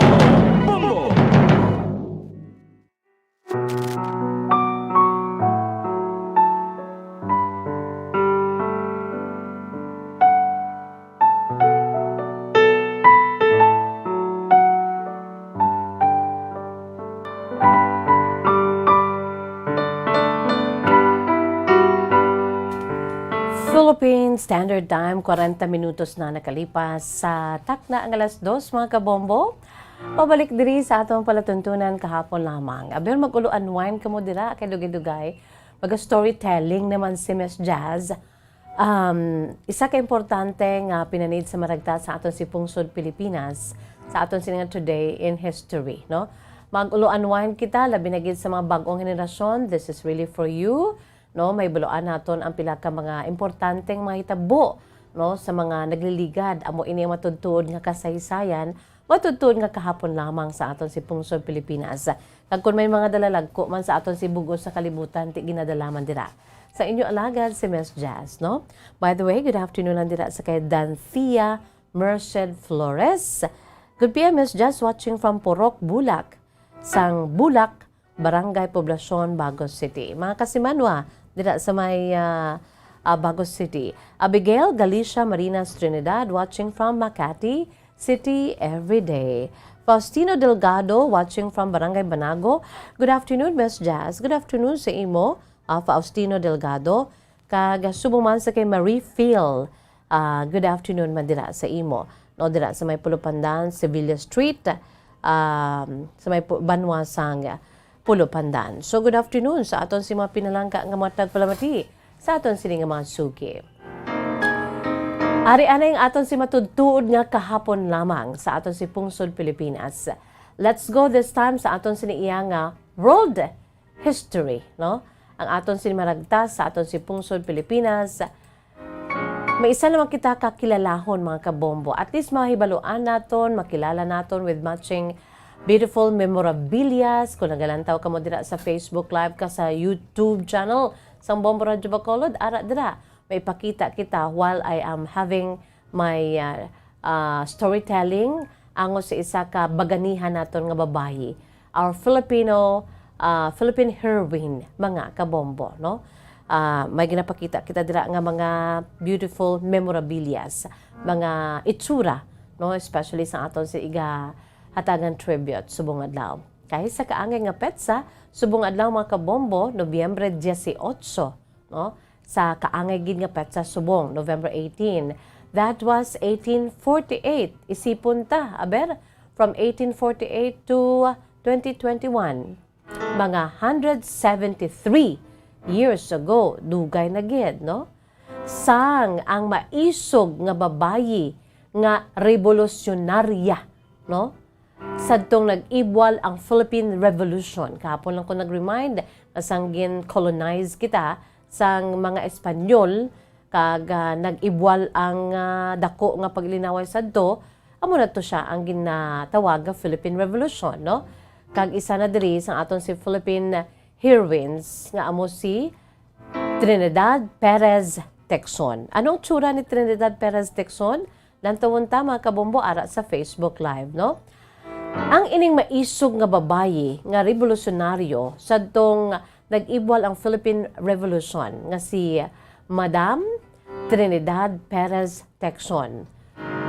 Bombo! Philippine Standard Time, kwarenta minutos na nakalipas sa takna nga alas dos, mga kabombo. Pabalik diri sa atong palatuntunan kahapon lamang. Aber, mag-ulo unwind kamo dira kay dugay-dugay. Maga-storytelling naman si Miss Jazz. Um, isa ka importante nga pinanid sa maragta sa aton si Pungsod Pilipinas, sa aton sini nga Today in History, no? Mag-ulo unwind kita, labi na gid sa mga bag-ong henerasyon. This is really for you, no? May baluan naton ang pila ka mga importanteng mga hitabo, no, sa mga nagliligad. Amo ini ang matuod-tuod nga kasaysayan, matuod-tuod nga kahapon lamang sa aton si Pungsod Pilipinas. Kag kon may mga dalalagko man sa aton si bug-os sa kalibutan, ti ginadala man dira sa inyo alagad si Miss Jazz, no? By the way, good afternoon lang dira sa kay Danthea Merced Flores. Good P M, Miss Jazz, watching from Purok, Bulak. Sang Bulak, Barangay Poblacion, Bagos City. Mga kasimanwa, dira sa may, ah, ah, Bagos City. Abigail Galicia Marinas Trinidad, watching from Makati City every day. Faustino Delgado, watching from Barangay Banago. Good afternoon, Miss Jazz. Good afternoon sa imo, ah, Faustino Delgado. Kag subong man sa kay Marie Phil, ah, good afternoon man dira sa imo, no, dira sa may Pulupandan, Sevilla Street, um, sa may pu-, banwa sang Pulupandan. So, good afternoon sa aton si mga pinalangga nga mga tagpalamati sa aton sini nga mga sugi. Ari anay ang aton si matuod-tuod nga kahapon lamang sa aton si Pungsod Pilipinas. Let's go this time sa aton sini iya nga world history, no? Ang aton sini maragta sa aton si Pungsod Pilipinas. May isa naman kita kakilalahon, mga kabombo. At least mahibaluan naton, makilala naton with matching beautiful memorabilias. Kung nagalantaw kamo dira sa Facebook Live ka sa YouTube channel sang Bombo Radyo Bacolod, ara dira. May pakita kita while I am having my, ah, ah, storytelling ango sa isa ka baganihan naton nga babayi, our Filipino, ah, Philippine heroine, mga kabombo, no? Ah, may ginapakita kita dira nga mga beautiful memorabilias, mga itsura, no? Especially sa aton sa iga hatagan tribute subong adlaw. Kay sa kaangay nga petsa, subong adlaw, mga kabombo, Nobyembre dieciocho, no? Sa kaangay gid nga petsa subong, November eighteen. That was eighteen forty-eight. Isipon ta, aber, from eighteen forty-eight to twenty twenty-one. Mga hundred seventy-three years ago, dugay na gid, no? Sang ang maisog nga babayi nga rebolusyonarya, no? Sadtong nag-ibwal ang Philippine Revolution. Kahapon lang ko nag-remind nga sang gin-colonize kita sang mga Espanyol kag, ah, nag-ibwal ang, ah, dako nga paglinaway sadto, amo na to siya ang ginatawag nga Philippine Revolution, no? Kag isa na diri sang aton si Philippine heroines nga amo si Trinidad Perez Tecson. Anong tsura ni Trinidad Perez Tecson? Lantawon ta, mga kabombo, ara sa Facebook Live, no? Ang ining maisog nga babayi nga rebolusyonaryo sadtong nag-ibwal ang Philippine Revolution nga si Madam Trinidad Perez Tecson,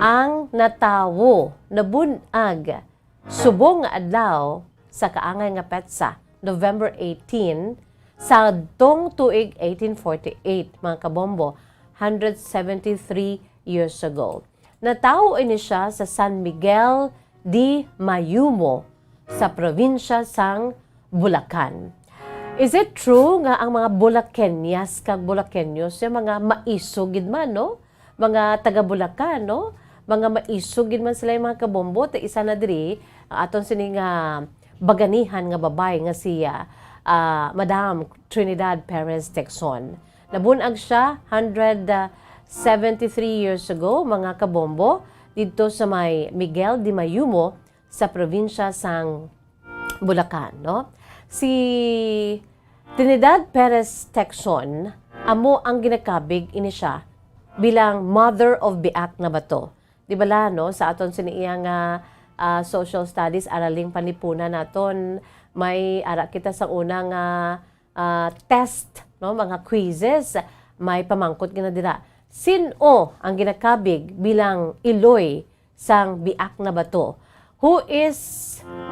ang natawo, nabun-ag subong nga adlaw sa kaangay nga petsa, November eighteen, sa adtong tuig eighteen forty-eight, mga kabombo, hundred seventy-three years ago. Natawo ini siya sa San Miguel de Mayumo, sa probinsya sang Bulacan. Is it true nga ang mga Bulaqueñas kag Bulaqueños yung mga maiso gid man, no? Mga taga Bulacan, no? Mga maiso gid man sila yung mga kabombo. Ta isa na diri, ang aton sini nga baganihan nga babay nga si, ah, ah, Madam Trinidad Perez Tecson. Nabunag siya, hundred seventy-three years ago, mga kabombo, didto sa may Miguel de Mayumo, sa probinsya sang Bulacan, no? Si Trinidad Perez Tecson, amo ang ginakabig ini siya bilang Mother of Biak na Bato. Di bala, no? Sa aton sini iya nga, ah, social studies, araling panlipunan naton, may ara kita sa una nga, ah, test, no? Mga quizzes, may pamangkot gina dira. Sin-o ang ginakabig bilang iloy sang Biak na Bato? Who is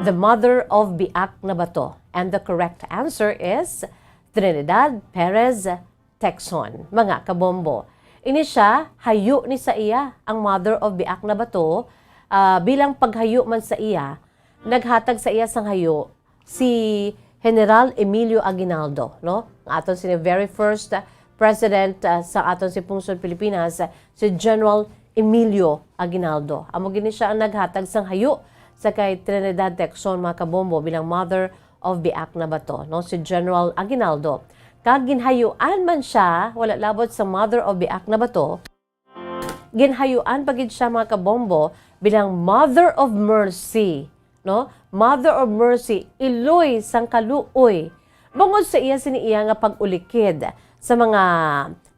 the mother of Biak na Bato? And the correct answer is Trinidad Perez Tecson, mga kabombo. Ini siya, hayo ni sa iya ang mother of Biak na Bato, ah, bilang paghayo man sa iya, naghatag sa iya sang hayo si General Emilio Aguinaldo, no? Ang aton sini very first, uh, president, uh, sa aton si Pungsod Pilipinas, uh, si General Emilio Aguinaldo. Amo gini siya ang naghatag sang hayo sa kay Trinidad Tecson, mga kabombo, bilang mother of Biak na Bato, no? Si General Aguinaldo. Kag ginhayuan man siya, wala labot sa mother of Biak na Bato, ginhayuan pa gid siya, mga kabombo, bilang Mother of Mercy, no? Mother of Mercy, iloy sang kaluoy. Bangod sa iya sini iya nga pag-ulikid sa mga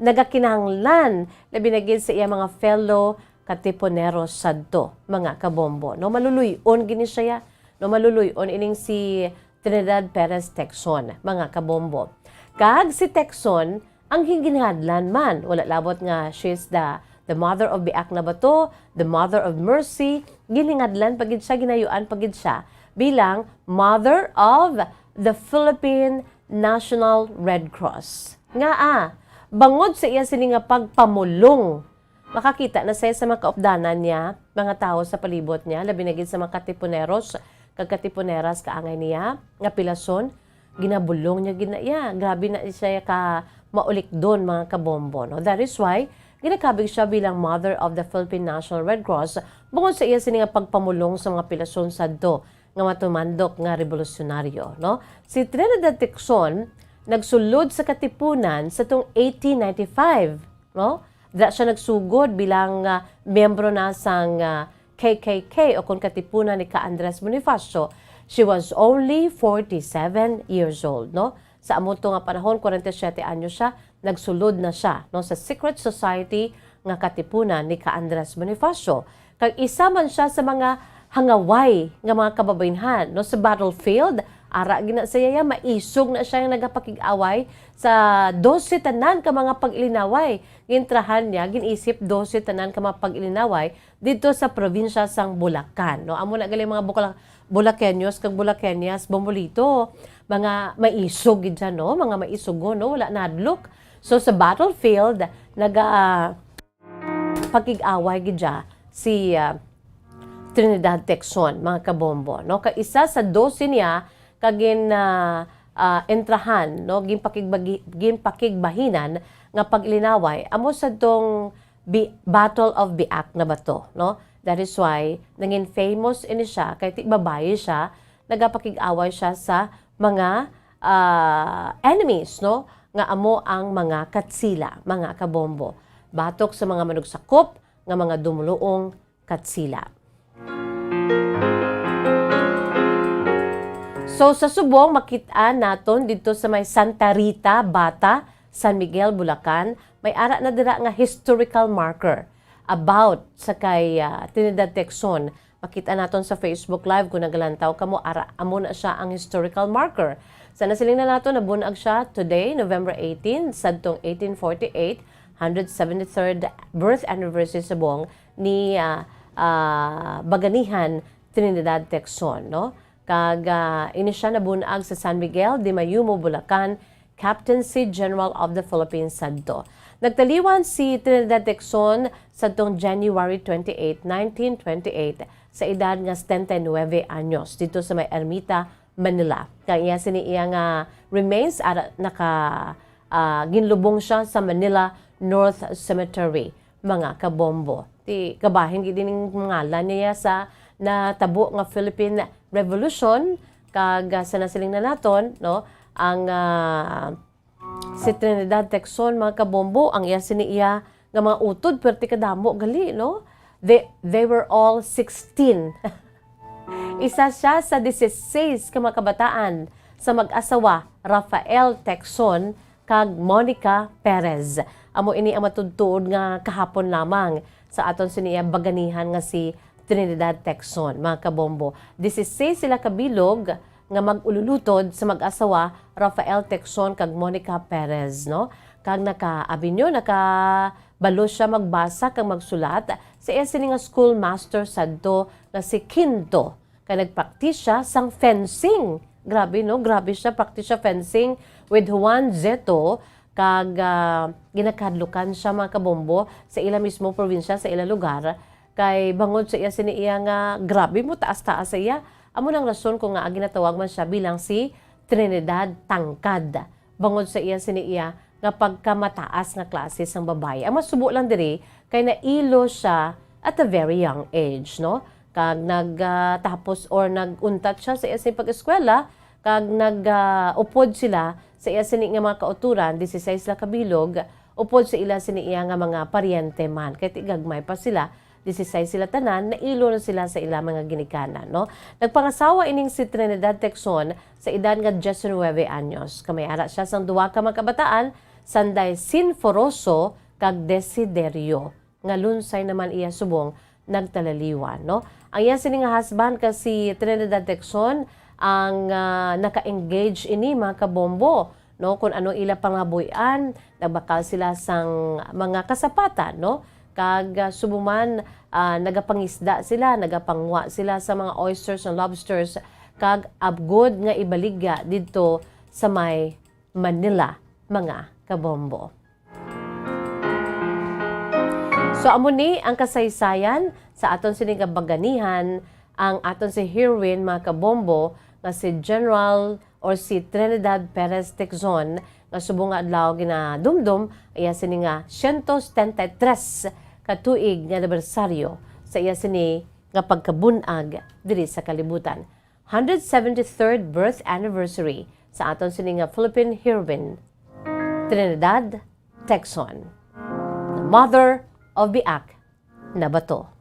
nagakinahanglan, labi na gid sa iya mga fellow Katipuneros sadto, mga kabombo, no? Maluluy-on gini siya, no? Maluluy-on ining si Trinidad Perez Tecson, mga kabombo. Kag si Tecson, ang ginhingadlan man, wala labot nga she's the, the mother of Biak na Bato, the mother of mercy, ginhingadlan pa gid siya, ginayuan pa gid siya bilang mother of the Philippine National Red Cross. Ngaa, bangod sa iya sini nga pagpamulong, makakita na siya sa mga kaupdanan niya, mga tawo sa palibot niya, labi na gid sa mga katipuneros kag katipuneras kaangay niya nga pilason. Ginabulong niya gid na iya. Grabe na siya ka maulikdon, mga kabombo, no? That is why ginakabig siya bilang Mother of the Philippine National Red Cross, bangod sa iya sini nga pagpamulong sa mga pilason sadto nga matumandok nga rebolusyonaryo, no? Si Trinidad Tecson nagsulod sa Katipunan sa tong eighteen ninety-five, no? Dira siya nagsugod bilang, ah, miyembro na sang, ah, K K K o kon Katipunan ni Ka Andres Bonifacio. She was only forty-seven years old, no? Sa amo to nga panahon, kwarenta y siyete anyos siya, nagsulod na siya, no, sa secret society nga Katipunan ni Ka Andres Bonifacio. Kag isa man siya sa mga hangaway nga mga kababaynhan, no, sa battlefield. Ara gid na siya, ya, maisog na siya nga nagapakig-away sa dose tanan ka mga pag-ilinaway. Gintrahan niya, gin-isip dose tanan ka mga pag-ilinaway didto sa probinsya sang Bulacan, no? Amo na gali mga Bukla-, Bulaqueños kag Bulaqueñas, Bombolito, mga maisog gid siya, no? Mga maisugon, no? Wala nadlok. So, sa battlefield, naga-, pakig-away gid siya si, ah, Trinidad Tecson, mga kabombo, no? Kay isa sa dose niya ka gin, ah, ah, entrahan, no? Ginpakigbagi-, ginpakigbahinan nga paglinaway amo sa tong Bi-, Battle of Biak na Bato, no? That is why nangin famous ini siya, kay ti babayi siya, nagapakig-away siya sa mga, ah, enemies, no? Nga amo ang mga Katsila, mga kabombo. Batok sa mga manugsakop nga mga dumuluong Katsila. So, sa subong, makit-an naton didto sa may Santa Rita, Bata, San Miguel, Bulacan, may ara na dira nga historical marker about sa kay, ah, Trinidad Tecson. Makita naton sa Facebook Live kung nagalantaw kamo, ara, amo na siya ang historical marker. Sa nasiling na nato, nabun-ag siya today, November eighteen, sadtong eighteen forty-eight, hundred seventy-third birth anniversary subong ni, ah, ah, Baganihan Trinidad Tecson, no? Kag, ah, ini siya nabun-ag sa San Miguel de Mayumo, Bulacan, Captaincy General of the Philippines sadto. Nagtaliwan si Trinidad Tecson sadtong January twenty-eight, nineteen twenty-eight, sa edad nga setenta y nueve anyos, dito sa may Ermita, Manila. Kag iya sini iya nga remains ara naka, ah, ginlubong siya sa Manila North Cemetery, mga kabombo. Ti kabahin gid ining ngalan niya sa natabo nga Philippine Revolution, kag, ah, sa nasiling na naton, no, ang, ah, si Trinidad Tecson, mga kabombo, ang iya sini iya nga mga utod, perti kadamo gali, no? They, they were all sixteen. Isa siya sa dieciséis ka mga kabataan sa mag-asawa Rafael Tecson kag Monica Perez. Amo ini ang matuod-tuod nga kahapon lamang sa aton sini iya baganihan nga si Trinidad Tecson, mga kabombo. Dieciséis sila ka bilog nga mag-ululutod sa mag-asawa Rafael Tecson kag Monica Perez, no? Kag naka-, abi nyo, nakabalo siya magbasa kag magsulat sa iya sini nga schoolmaster sadto nga si Quinto, kay nagpraktis siya sang fencing. Grabe, no? Grabe siya, practice siya fencing with Juan Zeto, kag, ah, ginakadlukan siya, mga kabombo, sa ila mismo probinsya, sa ila lugar, kay bangod sa iya sini iya nga grabe mo taas-taas sa iya, amo nang rason kung ngaa ginatawag man siya bilang si Trinidad Tangkad, bangod sa iya sini iya nga pagkamataas nga klase sang babayi. Ang masubo lang diri kay nailo siya at a very young age, no? Kag nag, ah, tapos or nag-untat siya sa iya sini pag-eskwela, kag nag, ah, upod sila sa iya sini nga mga kauturan, dieciséis la ka bilog, upod sa ila sini iya nga mga paryente man, kay ti gagmay pa sila, dieciséis sila tanan, nailo na sila sa ila mga ginikanan, no? Nagpangasawa ining si Trinidad Tecson sa edad nga diecinuebe anyos. Kamay-ara siya sang duha ka mga kabataan, sanday Sinforoso kag Desiderio, nga lunsay naman iya subong nagtalaliwan, no? Ang iya sini nga husband ka si Trinidad Tecson ang, ah, naka-engage ini, mga kabombo, no? Kung ano ila pangabuy-an, nagbakal sila sang mga kasapatan, no? Kag, ah, subong man, ah, nagapangisda sila, nagapangwa sila sa mga oysters and lobsters, kag abgod nga ibaligya didto sa may Manila, mga kabombo. So, amo ni ang kasaysayan sa aton sini nga baganihan, ang aton si heroine, mga kabombo, nga si General or si Trinidad Perez Tecson, nga subong nga adlaw ginadumdom iya sini nga siyento setenta y tres ka tuig nga anibersaryo sa iya sini nga pagkabun-ag diri sa kalibutan. Hundred seventy-third birth anniversary sa aton sini nga Philippine heroine, Trinidad Tecson, the mother of Biak na Bato.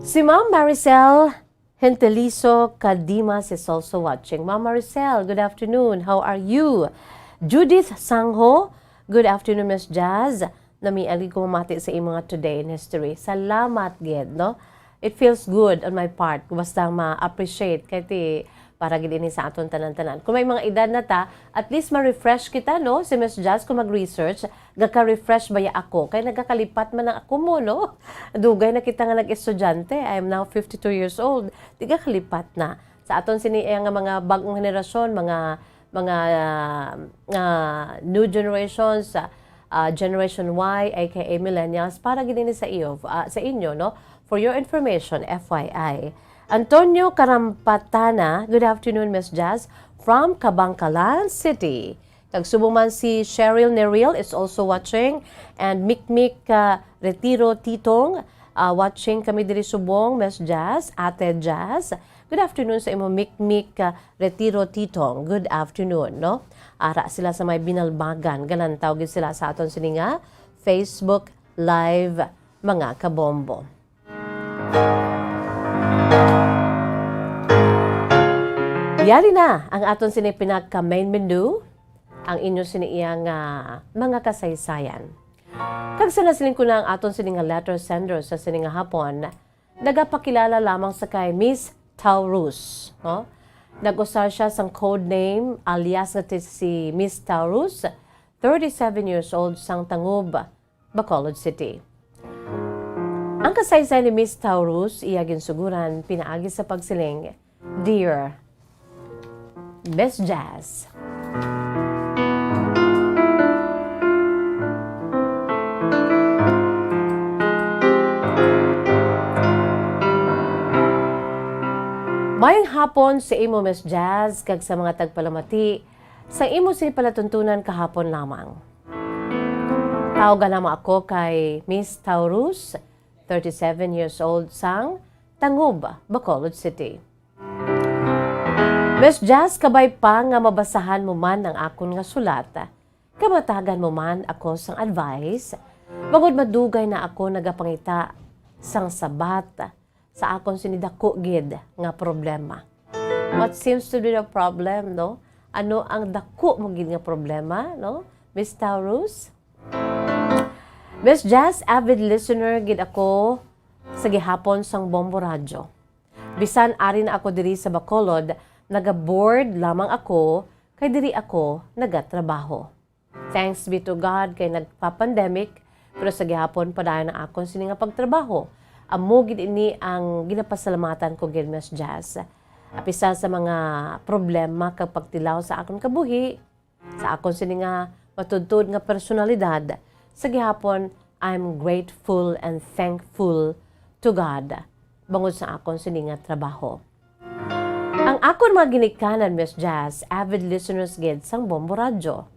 Si Ma'am Maricel Gentiliso Cadimas is also watching. Ma'am Maricel, good afternoon. How are you? Judith Sangho, good afternoon, Miss Jazz. Namian gid ko mamati sa imo nga Today in History. Salamat gid, no? It feels good on my part kung basta ma-appreciate kay ti para gid ini sa aton tanan-tanan. Kung may mga edad na ta, at least ma-refresh kita, no? Si Miss Jazz, kung mag-research, gaka-refresh baya ako? Kay nagakalipat man ang ako mo, no? Dugay na kita nga nag-estudyante. I am now fifty-two years old. Di gakalipat na. Sa aton sini, eh, nga mga bag-ong henerasyon, mga, mga, ah, ah, new generations, ah, ah, Generation Y, A K A millennials, para gid ini sa iyo, ah, sa inyo, no? For your information, F Y I. Antonio Karampatana, good afternoon, Miss Jazz, from Kabankalan City. Kag subong man si Cheryl Neril is also watching, and Mikmik, ah, Retiro Titong, ah, watching kami diri subong, Miss Jazz, Ate Jazz. Good afternoon sa imo, Mikmik, ah, Retiro Titong. Good afternoon, no? Ara sila sa may Binalbagan. Galantaw gid sila sa aton sini nga Facebook Live, mga kabombo. Yari na ang aton sini pinaka main menu, ang inyo sini iya nga mga kasaysayan. Kag sa nasiling ko na ang aton sini nga letter sender sa sini nga hapon, nagapakilala lamang sa kay Miss Taurus, no? Nag-usar siya sang code name alias nga ti-, si Miss Taurus, thirty-seven years old, sang Tangub, Bacolod City. Ang kasaysayan ni Miss Taurus, iya ginsuguran pinaagi sa pagsiling, "Dear Miss Jazz." Mayong hapon sa imo, Miss Jazz, kag sa mga tagpalamati sa imo sini palatuntunan kahapon lamang. Tawag lamang ako kay Miss Taurus, thirty-seven years old, sang Tangub, Bacolod City. Miss Jazz, kabay pa nga mabasahan mo man ang akon nga sulat, kamatagan mo man ako sang advice, bangod madugay na ako nagapangita sang sabat sa akon sini dako gid nga problema. What seems to be the problem, no? Ano ang dako mo gid nga problema, no, Miss Taurus? Miss Jazz, avid listener gid ako sa gihapon sang Bombo Radyo. Bisan ari na ako diri sa Bacolod, naga-bored lamang ako kay diri ako nagatrabaho. Thanks be to God kay nagpa-pandemic, pero sa gihapon padayon ang akon sini nga pagtrabaho. Amo gid ini ang ginapasalamatan ko gid, Miss Jazz. Apisar sa mga problema kag pagtilaw sa akon kabuhi, sa akon sini nga matuod-tuod nga personalidad, sa gihapon, I'm grateful and thankful to God bangod sa akon sini nga trabaho. Ang akon mga ginikanan, Miss Jazz, avid listeners gid sang Bombo Radyo.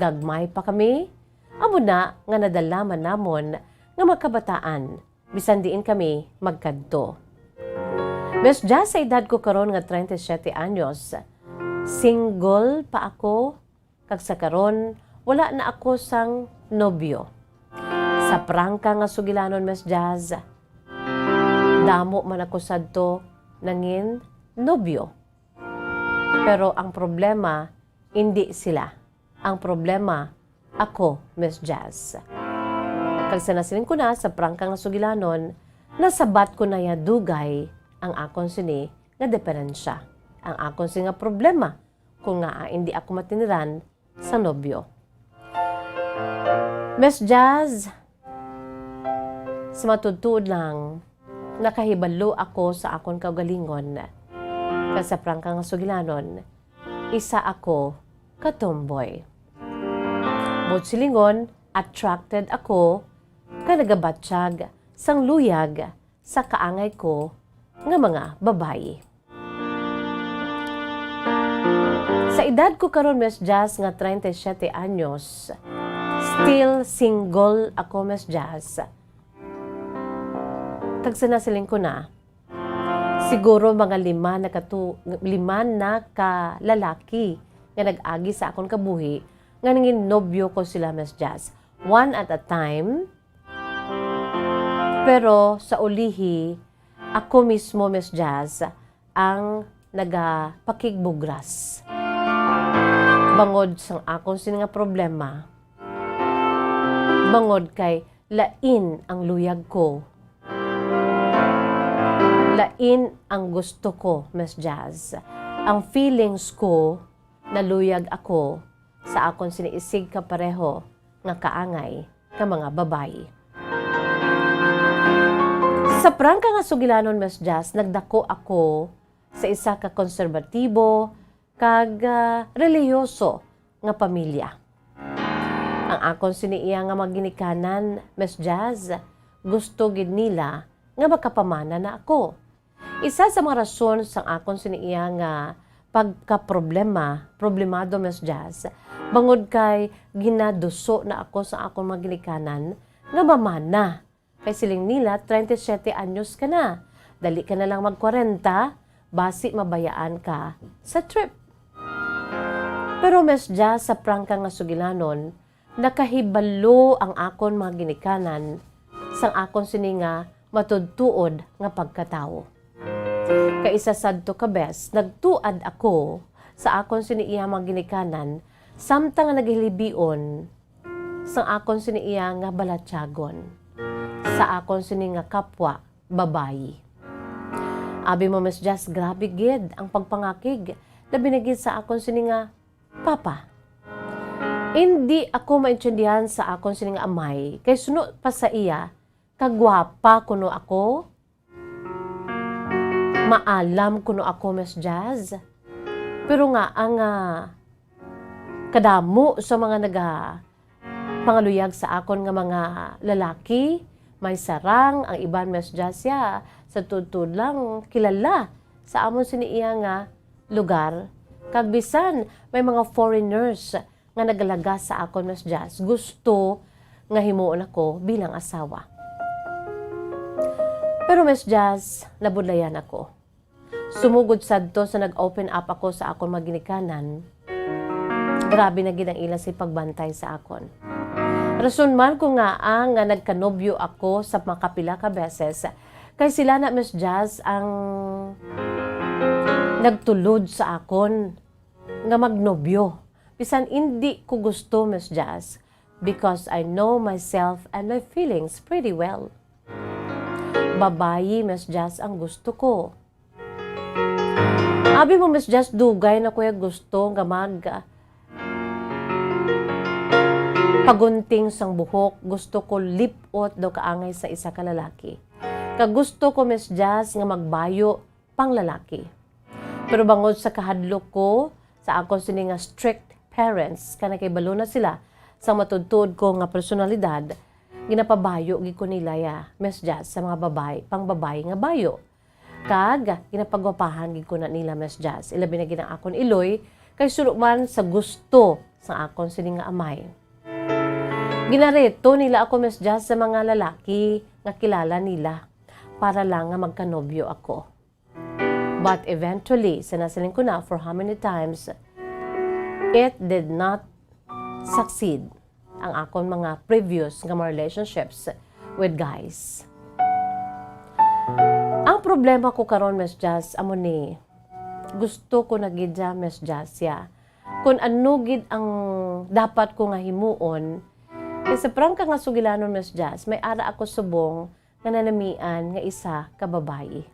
Gagmay pa kami, amo na nga nadala man namon nga mga kabataan, bisan diin kami magkadto. Miss Jazz, sa edad ko karon nga treinta y siete anyos, single pa ako, kag sa karon, wala na ako sang nobyo. Sa prangka nga sugilanon, Miss Jazz, damo man ako sadto nangin nobyo. Pero ang problema, indi sila. Ang problema, ako, Miss Jazz. Kag sa nasiling ko na sa prangka nga sugilanon, nasabat ko na ya dugay ang akon sini nga diferensya, ang akon sini nga problema, kung ngaa indi ako matiniran sa nobyo. Miss Jazz, sa matuod-tuod lang, nakahibalo ako sa akon kaugalingon. Kag sa prangka nga sugilanon, isa ako ka tomboy. Buot silingon, attracted ako kag nagabatyag sang luyag sa kaangay ko nga mga babayi. Sa edad ko karon, Miss Jazz, nga treinta y siete anyos, still single ako, Miss Jazz. Kag sa nasiling ko na, siguro mga lima na ka tu-, lima na ka lalaki nga nag-agi sa akon kabuhi nga nangin nobyo ko sila, Miss Jazz. One at a time, pero sa ulihi, ako mismo, Miss Jazz, ang nagapakigbugras. Bangod sang akon sini nga problema, bangod kay lain ang luyag ko. Lain ang gusto ko, Miss Jazz. Ang feelings ko, naluyag ako sa akon sini isig kapareho nga kaangay nga mga babayi. Sa prangka nga sugilanon, Miss Jazz, nagdako ako sa isa ka konserbatibo kag, ah, relihiyoso nga pamilya. Ang akon sini iya nga mga ginikanan, Miss Jazz, gusto gid nila nga makapamana na ako. Isa sa mga rason sang akon sini iya nga pagkaproblema, problemado, Miss Jazz, bangod kay ginaduso na ako sa akon mga ginikanan nga mamana. Kay siling nila, treinta y siete anyos ka na. Dali ka na lang mag-kwarenta, basi mabayaan ka sa trip. Pero, Miss Jazz, sa prangka nga sugilanon, nakahibalo ang akon mga ginikanan sang akon sini nga matuod-tuod nga pagkatawo. Kay isa sadto ka bes, nagtuad ako sa akon sini iya mga ginikanan, samtang nga nagahilibion sang akon sini iya nga balatyagon, sa akon sini nga kapwa babayi. Abi mo, Miss Jazz, grabe gid ang pagpangakig, labi na gid sa akon sini nga papa. Indi ako maintindihan sa akon sini nga amay, kay suno pa sa iya, kagwapa kuno ako, maalam kuno ako, Miss Jazz. Pero nga ang, ah, kadamo sa mga naga pangaluyag sa akon nga mga lalaki, may sarang, ang iban, Miss Jazz, ya, sa tuod-tuod lang, kilala sa amon sini iya nga lugar. Kag bisan may mga foreigners nga nagalagas sa akon, Miss Jazz, gusto nga himuon ako bilang asawa. Pero, Miss Jazz, nabudlayan ako. Sumugod sadto sa nag-open up ako sa akon mga ginikanan, grabe na gid ang ila sa pagbantay sa akon. Rason man ko nga, ah, nga nagkanobyo ako sa makapila ka beses, kay sila na, Miss Jazz, ang nagtulod sa akon nga magnobyo. Bisan indi ko gusto, Miss Jazz, because I know myself and my feelings pretty well. Babayi, Miss Jazz, ang gusto ko. Abi mo, Miss Jazz, dugay na ko ya gusto nga mag, ah, pagunting sang buhok. Gusto ko lip-ot daw kaangay sa isa ka lalaki. Kag gusto ko, Miss Jazz, nga magbayo panglalaki. Pero bangod sa kahadlok ko sa akon sini nga strict parents, kay nakahibalo na sila sa matuod-tuod ko nga personalidad, ginapabayo gid ko nila ya, Miss Jazz, sa mga babayi, pangbabayi nga bayo. Kag ginapagwapahan gid ko na nila, Miss Jazz. Ilabi na gid ang akon iloy, kay suno man sa gusto sa akon sini nga amay. Ginareto nila ako, Miss Jazz, sa mga lalaki nga kilala nila para lang nga magkanobyo ako. But eventually, sa nasiling ko na for how many times, it did not succeed ang akon mga previous nga mga relationships with guys. Ang problema ko karon, Miss Jazz, amo ni, gusto ko na gid ya, Miss Jazz, ya, kung ano gid ang dapat ko nga himuon. Kay sa prangka nga sugilanon, Miss Jazz, may ara ako subong nga nanamian nga isa ka babayi.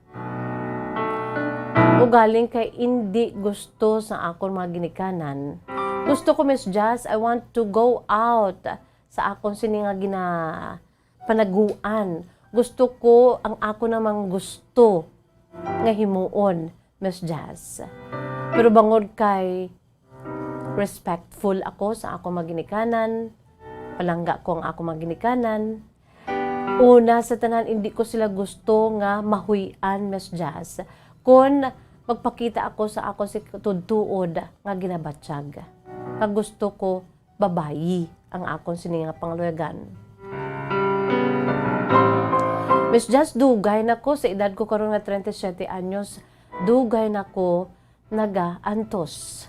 Ugaling kay indi gusto sa akon mga ginikanan. Gusto ko, Miss Jazz, I want to go out sa akon sini nga gina-, panaguan. Gusto ko ang ako namang gusto nga himuon, Miss Jazz. Pero bangod kay respectful ako sa akong mga ginikanan, palangga ko ang akong mga ginikanan. Una sa tanan, hindi ko sila gusto nga mahuy-an, Miss Jazz, kon magpakita ako sa ako si tuod-tuod nga ginabatyag. Kag gusto ko babayi ang akon sini nga pangluyagan. Miss Jazz, dugay na ko, sa edad ko karon nga treinta y siete anyos, dugay na ko nagaantos.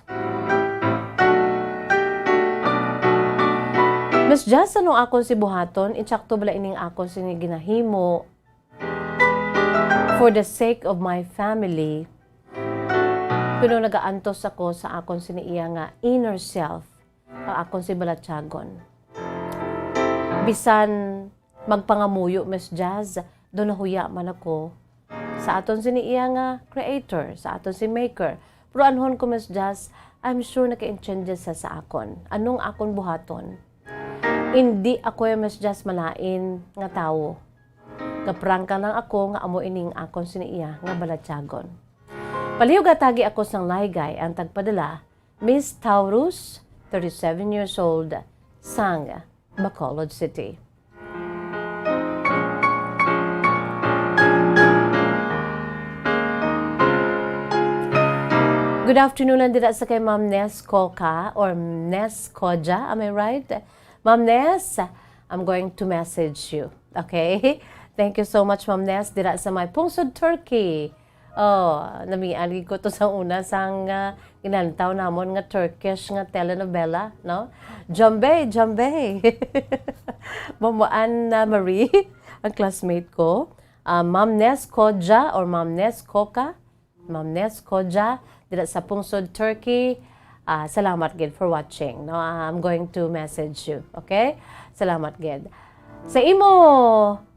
Miss Jazz, ano akon si buhaton? Insakto bala ining akon sini ginahimo for the sake of my family? Pero nagaantos ako sa akon sini iya nga inner self, ang akon si balatyagon. Bisan magpangamuyo, Miss Jazz, do nahuya man ako sa aton sini iya nga creator, sa aton si maker. Pero anhon ko, Miss Jazz, I'm sure naka-intindi sa, sa akon. Anong akon buhaton? Indi ako ya, Miss Jazz, malain nga tawo. Gaprangka lang ako nga amo ining akon sini iya nga balatyagon. Palihog atagi ako sang laygay ang tagpadala, Miss Taurus, thirty-seven years old, sang Bacolod City. Good afternoon, nandira sa kay Ma'am Nes Coca or Nes Koja, am I right? Ma'am Nes, I'm going to message you. Okay? Thank you so much, Ma'am Nes. Dira sa may Pungsod, Turkey. Oh, namian gid ko to sa una sang, ah, ginantaw namon nga Turkish nga telenovela, no? Jambey, Jambey. Mamuan na Marie, ang classmate ko. Ah, Ma'am Nes Koja or Ma'am Nes Coca. Ma'am Nes Koja, dira sa Pungsod, Turkey. Ah, salamat gid for watching. No, I'm going to message you, okay? Salamat gid. Sa imo,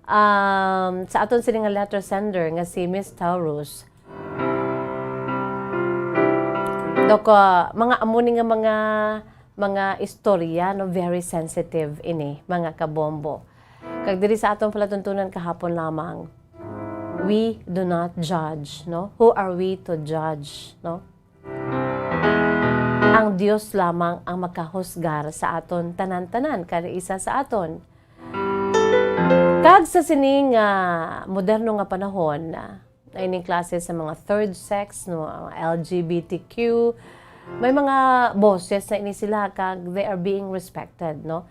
um, sa aton sini nga letter sender nga si Miss Taurus, So, ka, mga amo ni nga mga, mga istorya, no, very sensitive ini, mga kabombo. Kag diri sa aton palatuntunan kahapon lamang, we do not judge, no? Who are we to judge, no? Ang Dios lamang ang makahusgar sa aton tanan-tanan, kada isa sa aton. Kag sa sining, ah, moderno nga panahon, ah, na ining klase sa mga third sex, no, ang L G B T Q, may mga boses na ini sila kag they are being respected, no?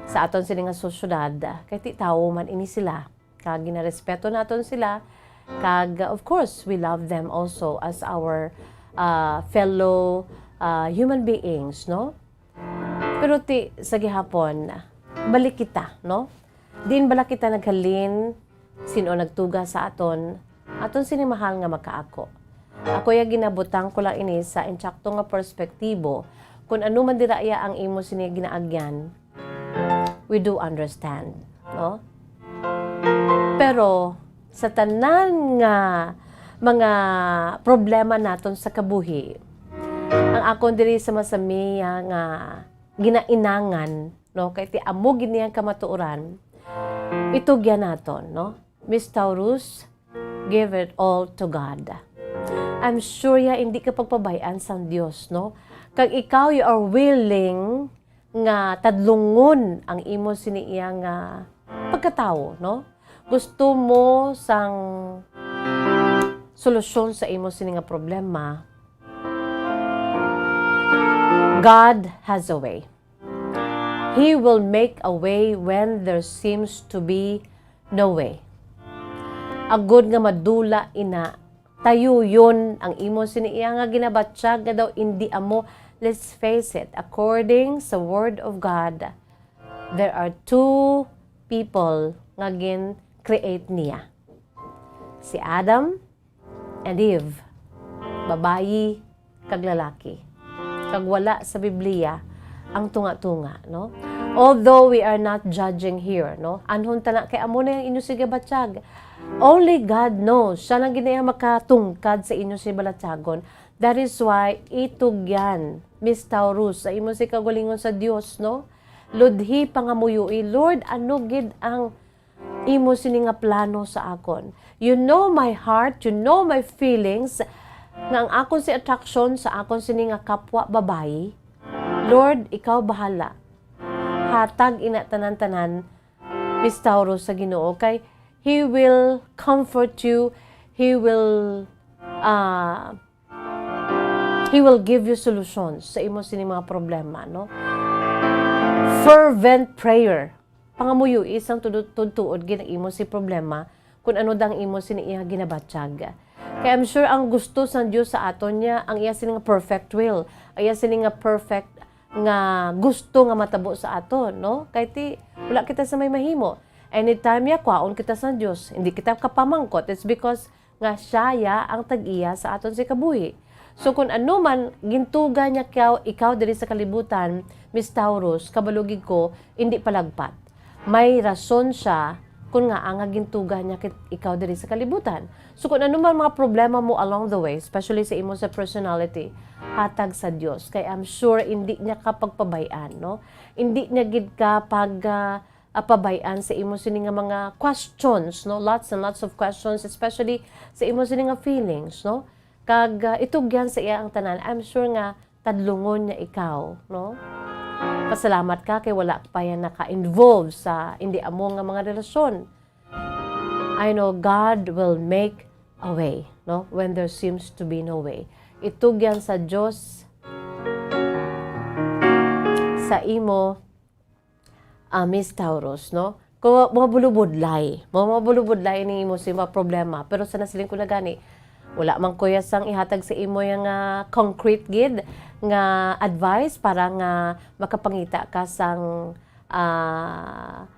Sa aton sini nga sosyedad, kay ti tawo man ini sila, kag ginarespeto naton sila, kag, of course, we love them also as our, ah, fellow, ah, human beings, no? Pero ti, sa gihapon, balik kita, no? Diin bala kita naghalin, sin-o nagtuga sa aton, aton sini mahal nga makaako. Ako ya ginabutang ko lang ini sa insakto nga perspektibo, kun ano man dira ya ang imo sini ginaagyan, we do understand, no? Pero sa tanan nga mga problema naton sa kabuhi, ang akon diri sa masamiya nga ginainangan, no, kay ti amo gid niya ang kamatuoran, itugyan naton, no? Miss Taurus, give it all to God. I'm sure ya hindi ka pagpabay-an sang Dios, no? Kag ikaw, you are willing nga tadlungon ang imo sini iya nga pagkatawo, no? Gusto mo sang solusyon sa imo sini nga problema, God has a way. He will make a way when there seems to be no way. Agod nga madula ina, tayuyon ang imo sini iya nga ginabatyag nga daw indi amo. Let's face it, according sa Word of God, there are two people nga gin-create niya. Si Adam and Eve, babayi kag lalaki. Kag wala sa Biblia ang tunga-tunga, no? Although we are not judging here, no? Anhon ta na kay amo na ang inyo sige batyag. Only God knows. Siya lang gid ang makatungkad sa inyo si balatyagon. That is why itugyan, Miss Taurus, sa imo si kagalingon sa Dios, no? Ludhi pangamuyoi, Lord, ano gid ang imo sini nga plano sa akon. You know my heart, you know my feelings, nga ang akon si attraction sa akon sini nga kapwa babayi. Lord, ikaw bahala. Hatag ina tanan-tanan, Miss Taurus, sa Ginoo, kay He will comfort you, He will, ah, He will give you solutions sa imo sini mga problema, no? Fervent prayer. Pangamuyo isang tudu-, tudtuod gid ang imo si problema, kung ano dang imo sini iya ginabatyag. Kay I'm sure ang gusto sang Dios sa aton niya, ang iya sini nga perfect will, ang iya sini nga perfect nga gusto nga matabo sa aton, no? Kay ti, wala kita sa may mahimo. Anytime ya, kwaon kita sang Dios. Hindi kita kapamangkot. It's because nga siya ya ang tag-iya sa aton si kabuhi. So, kun ano man gintuga niya ikaw, ikaw diri sa kalibutan, Miss Taurus, kabalo gid ko, indi palagpat. May rason siya kun ngaa nga gintuga niya kit-, ikaw diri sa kalibutan. So, kun ano man mga problema mo along the way, especially sa imo sa personality, hatag sa Dios. Kay I'm sure indi niya ka pagpabay-an, no? Indi niya gid ka pag, ah, ah, pabay-an sa imo sini nga mga questions, no? Lots and lots of questions, especially sa imo sini nga feelings, no? Kag, ah, itugyan sa iya ang tanan. I'm sure nga tadlungon niya ikaw, no? Pasalamat ka kay wala pa yan naka-involve sa indi amo nga mga relasyon. I know God will make a way, no? When there seems to be no way. Itugyan sa Dios sa imo, ah, Miss Taurus, no? Ko, mga bulubudlay. Mga, mga bulubudlay ni imo si mga problema. Pero sa nasiling ko na gani, wala man ko ya sang ihatag sa imo yang, ah, concrete gid nga advice para nga makapangita ka sang, ah,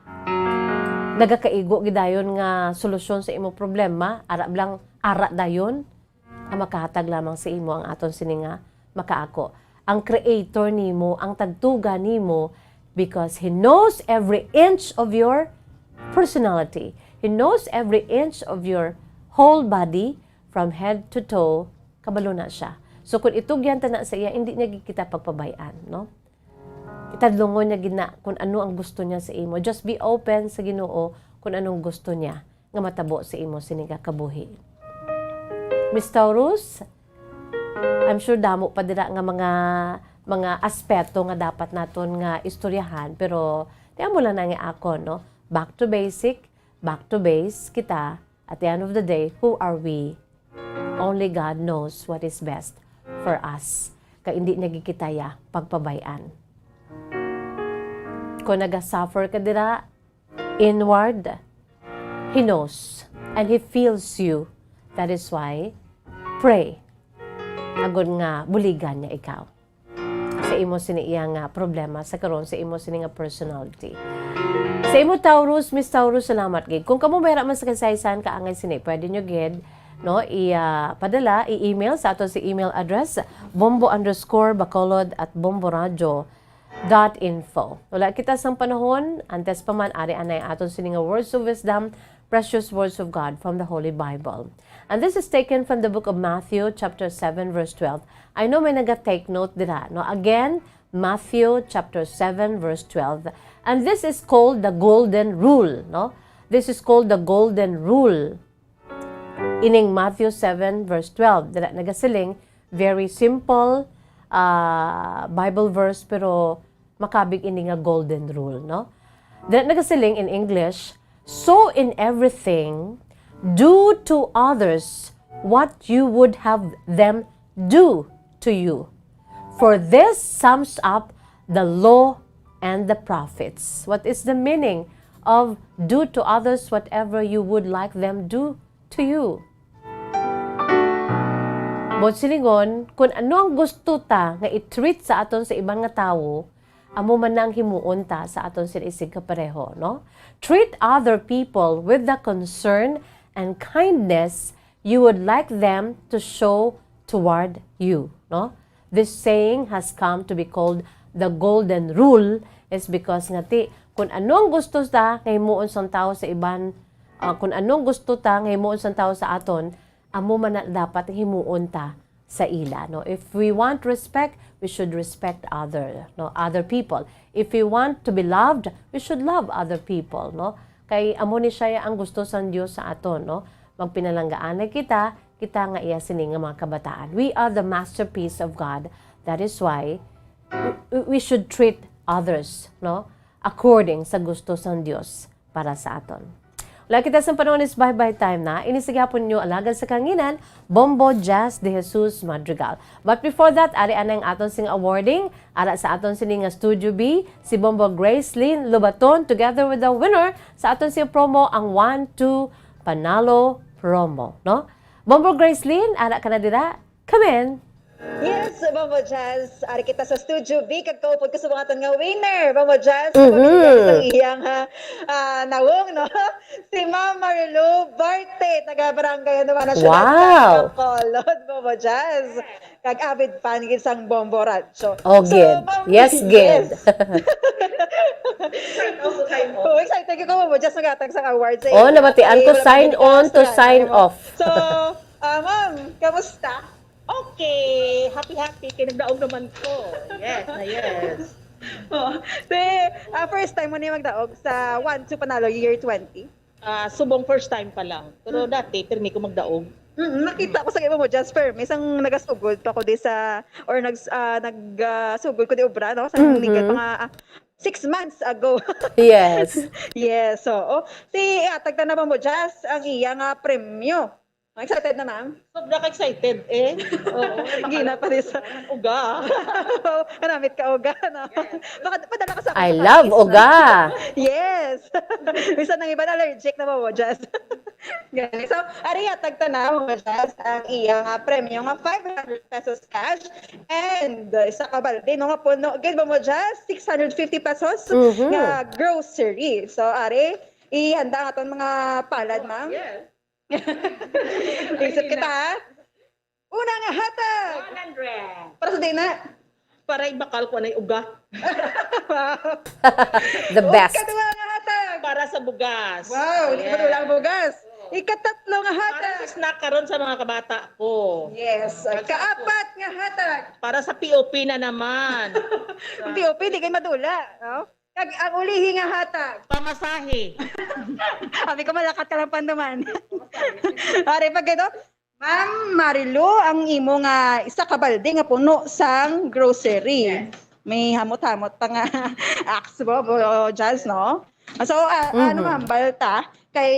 nagakaigo gidayon nga solusyon sa imo problema. Ara lang, ara dayon. Ang makahatag lamang sa imo ang aton sini nga makaako. Ang Creator nimo ang tagtuga nimo, because He knows every inch of your personality. He knows every inch of your whole body, from head to toe. Kabalo na siya. So, kung itugyan ta na sa iya, hindi niya gid kita pagpabay-an, no? Itadlungon niya gid na kung ano ang gusto niya sa imo. Just be open sa Ginoo kung anong gusto niya nga matabo sa imo sini nga kabuhi. Miss Taurus, I'm sure damo pa dira nga mga, mga aspeto nga dapat naton nga istoryahan, pero tiyan mo lang na nga ako, no? Back to basic, back to base kita. At the end of the day, who are we? Only God knows what is best for us. Kay hindi niya gid kita ya pagpabay-an. Kung naga-suffer ka dira, inward, He knows and He feels you. That is why, pray. Agod nga buligan niya ikaw sa imo sini iya nga problema sa karon, sa imo sini nga personality. Sa imo, Taurus, Miss Taurus, salamat gid. Kung kamo may man sa kasaysayan kaangay sini, pwede nyo gid, no, i, ah, padala, i-email sa ato sa email address, bombo underscore bacolod at bomboradio dot info. Wala kita sang panahon, antes pa man, ari anay aton sini nga words of wisdom, precious words of God from the Holy Bible. And this is taken from the book of Matthew, chapter seven, verse twelve. I know may naga-take note dira, no? Again, Matthew chapter seven, verse twelve. And this is called the golden rule, no? This is called the golden rule. Ining Matthew seven, verse twelve, dira nagasiling, very simple, ah, Bible verse, pero makabig ini nga golden rule, no? Dira nagasiling in English, "So in everything, do to others what you would have them do to you. For this sums up the law and the prophets." What is the meaning of "Do to others whatever you would like them do to you"? Buot silingon, kung ano ang gusto ta nga i-treat sa aton sa iban nga tawo, amo man na ang himuon ta sa aton sila isig kapareho, no? Treat other people with the concern and kindness you would like them to show toward you, no? This saying has come to be called the golden rule, is because nga ti, kung ano ang gusto ta nga himuon sang tawo sa iban, ah, kung ano ang gusto ta nga himuon sang tawo sa aton, amo man na dapat himuon ta sa ila, no? If we want respect, we should respect other, no, other people. If we want to be loved, we should love other people, no? Kay amo ni siya ang gusto sang Dios sa aton, no? Magpinalanggaanay kita, kita nga iya sini nga mga kabataan. We are the masterpiece of God. That is why we, we should treat others, no, according sa gusto sang Dios para sa aton. Wala kita sa panahon, is bye-bye time na. Ini sa gihapon nyo alagad sa kanginan, Bombo Jazz de Jesus Madrigal. But before that, ari anay ang aton sing awarding, ara sa aton sini nga Studio B, si Bombo Gracelyn Lobaton, together with the winner sa aton sing promo, ang one two Panalo Promo, no? Bombo Gracelyn, ara ka na dira? Come in. Yes, Bombo Jazz. Ari kita sa Studio B, kag kaupod ko sa mga aton nga winner, Bombo Jazz. Mhm. Pamilya sa iyang, ha, ah, nawong, no? Si Ma'am Marilu Barte, taga Barangay, ano ba, National Wow. Bacolod, Bombo Jazz. Kag avid fan gid sang Bombo Radyo. Oh, So, gid. Ma'am, Yes, gid. yes. Oh, excited ko, Bombo Jazz, magatag sang award sa Oh, imo. nabatian Ay, ko, wala sign pa on to nagkakita sign sa off. So, ah, ma'am, kamusta? Okay, happy-happy kay nagdaog naman ko. Yes, na yes. Oh, te, ah, first time mo ni magdaog sa One Two Panalo Year twenty? Ah, subong first time pa lang. Pero Hmm. dati, pirmi ko magdaog. Mm, nakita ko sa imo mo, Jasper, may isang nagasugod pa ko di sa, or nags-, ah, nag, ah, sugod ko di obra, no? Sa Mhm. ligay pa nga, ah, six months ago. Yes. Yes, oo. Si, ah, tagtana ba mo, Jas, ang iya nga premyo? Excited na, ma'am? Sobra ka excited, eh. Oo, Gina pa rin sa uga. Kanamit ka uga, no? Yes. Baka padala ka sa I akin sa love Christmas. uga. Yes. Minsan ang iba allergic na mo, Jazz. Gani. So, ari, hatag ta na mo, Jazz, ang iya nga premyo nga five hundred pesos cash and, uh, isa ka balde, no, nga puno gid mo, Jazz, six hundred fifty pesos Mhm. nga grocery. So, ari, ihanda ang aton mga palad, ma'am. Yes. Isip kita, ha? Una nga hatag! One hundred. Para sa dina? Para ibakal ko na yung uga. Wow. The best. Kadua nga hatag! Para sa bugas. Wow, hindi ko Yes. wala ang bugas. Ikatatlo nga Para sa hatag. Snack karon sa mga kabata ko. Yes. Kaapat nga hatag. Para sa P O P na naman. Ang P O P, di kayo madula. No? Kag ang ulihi nga hatag. Pamasahe. Sabi ko, malakat ka lang panduman. Pare, pag ito, Ma'am Marilu, ang imo nga isa ka balde nga puno sang grocery. May hamot-hamot pa nga axe mo, bo, Jazz, no? So, ah, ano, Mhm. ma'am, balta, kay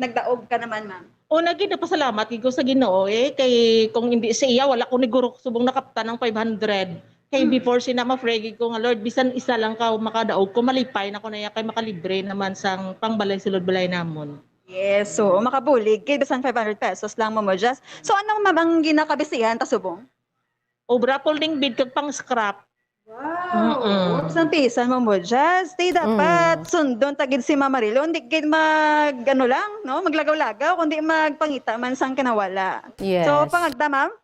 nagdaog ka naman, ma'am. Una gid, napasalamat gid ko sa Ginoo, eh, kay kung hindi sa iya, wala ko ni guro subong nakaptan ang five hundred. Kay Mm. before, sinama-pray gid ko nga, "Lord, bisan isa lang ka makadaog ko, malipay na ko na iya kay makalibre naman sang pangbalay sulod balay namon." Yes, so makabulig kay bisan five hundred pesos lang mo mo, Jazz. So, ano, ma'am, ang ginakabisihan ta subong? Obra folding bed kag pang scrap. Wow! Mm-mm. Oops, ang pisan mo mo, Jazz. Di dapat Mm. sundon ta gid si Ma'am Marilu. Hindi gid mag, ano lang, no? Maglagaw-lagaw, kundi magpangita man sang kinawala. Yes. So, pangagda, ma'am?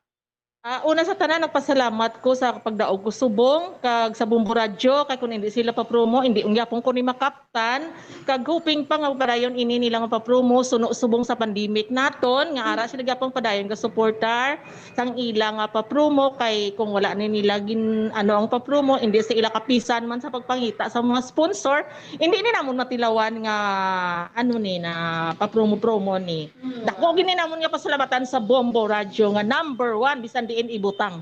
Ah, una sa tanan, nagpasalamat ko sa pagdaog ko subong kag sa Bombo Radyo, kay kung hindi sila pa-promo, hindi gyapon ko ni makaptan. Kag hoping pa nga padayon ini nila nga pa-promo suno subong sa pandemic naton, nga ara sila gyapon padayon ga suportar sang ila nga pa-promo, kay kung wala ni nila gin ano ang pa-promo, hindi sa ila kapisan man sa pagpangita sa mga sponsor, hindi ni namon matilawan nga ano ni na pa-promo-promo ni. Dako gini namon nga pasalamatan sa Bombo Radyo nga number one bisan diin ibutang.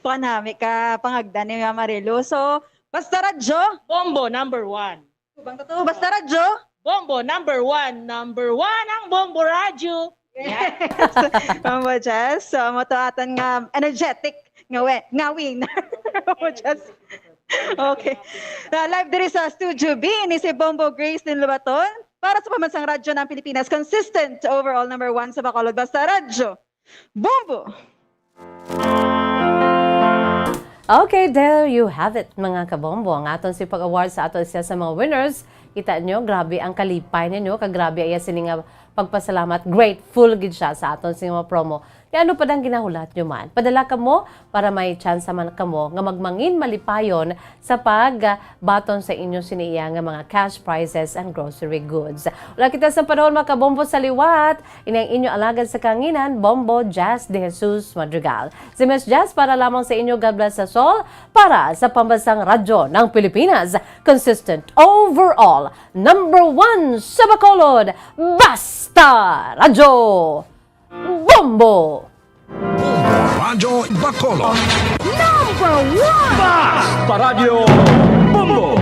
Panami ka, pangagda ni Ma'am Marilu. So, basta radyo. Bombo number one. Bang totoo, basta radyo. Bombo number one. Number one ang Bombo Radyo. Yes. Bombo Jazz. So, amo to aton nga energetic nga, we, nga winner. Bombo Jazz. Okay. Na live diri sa Studio B, ini si Bombo Grace din Lubaton para sa Pambansang Radyo ng Pilipinas, consistent overall number one sa Bacolod. Basta radyo. Bombo! Okay, there you have it, mga kabombo. Ang aton si pag-award sa aton siya sa mga winners. Kita nyo, grabe ang kalipay ninyo. Kag grabe iya sini nga pagpasalamat. Grateful gid siya sa aton sini nga promo. Kaya ano pa dang ginahulat nyo man? Padala kamo para may chance man kamo nga magmangin malipayon sa pag, ah, baton sa inyo sini iya nga mga cash prizes and grocery goods. Wala kita sa panahon, mga kabombo, sa liwat. Ini ang inyo alagad sa kanginan, Bombo Jazz de Jesus Madrigal. Si Miss Jazz para lamang sa inyo, God bless us all, para sa Pambansang Radyo ng Pilipinas, consistent overall, number one sa Bacolod, Basta Radyo, Bombo! Bombo Radyo Bacolod. Number one! Basta Radyo Bombo!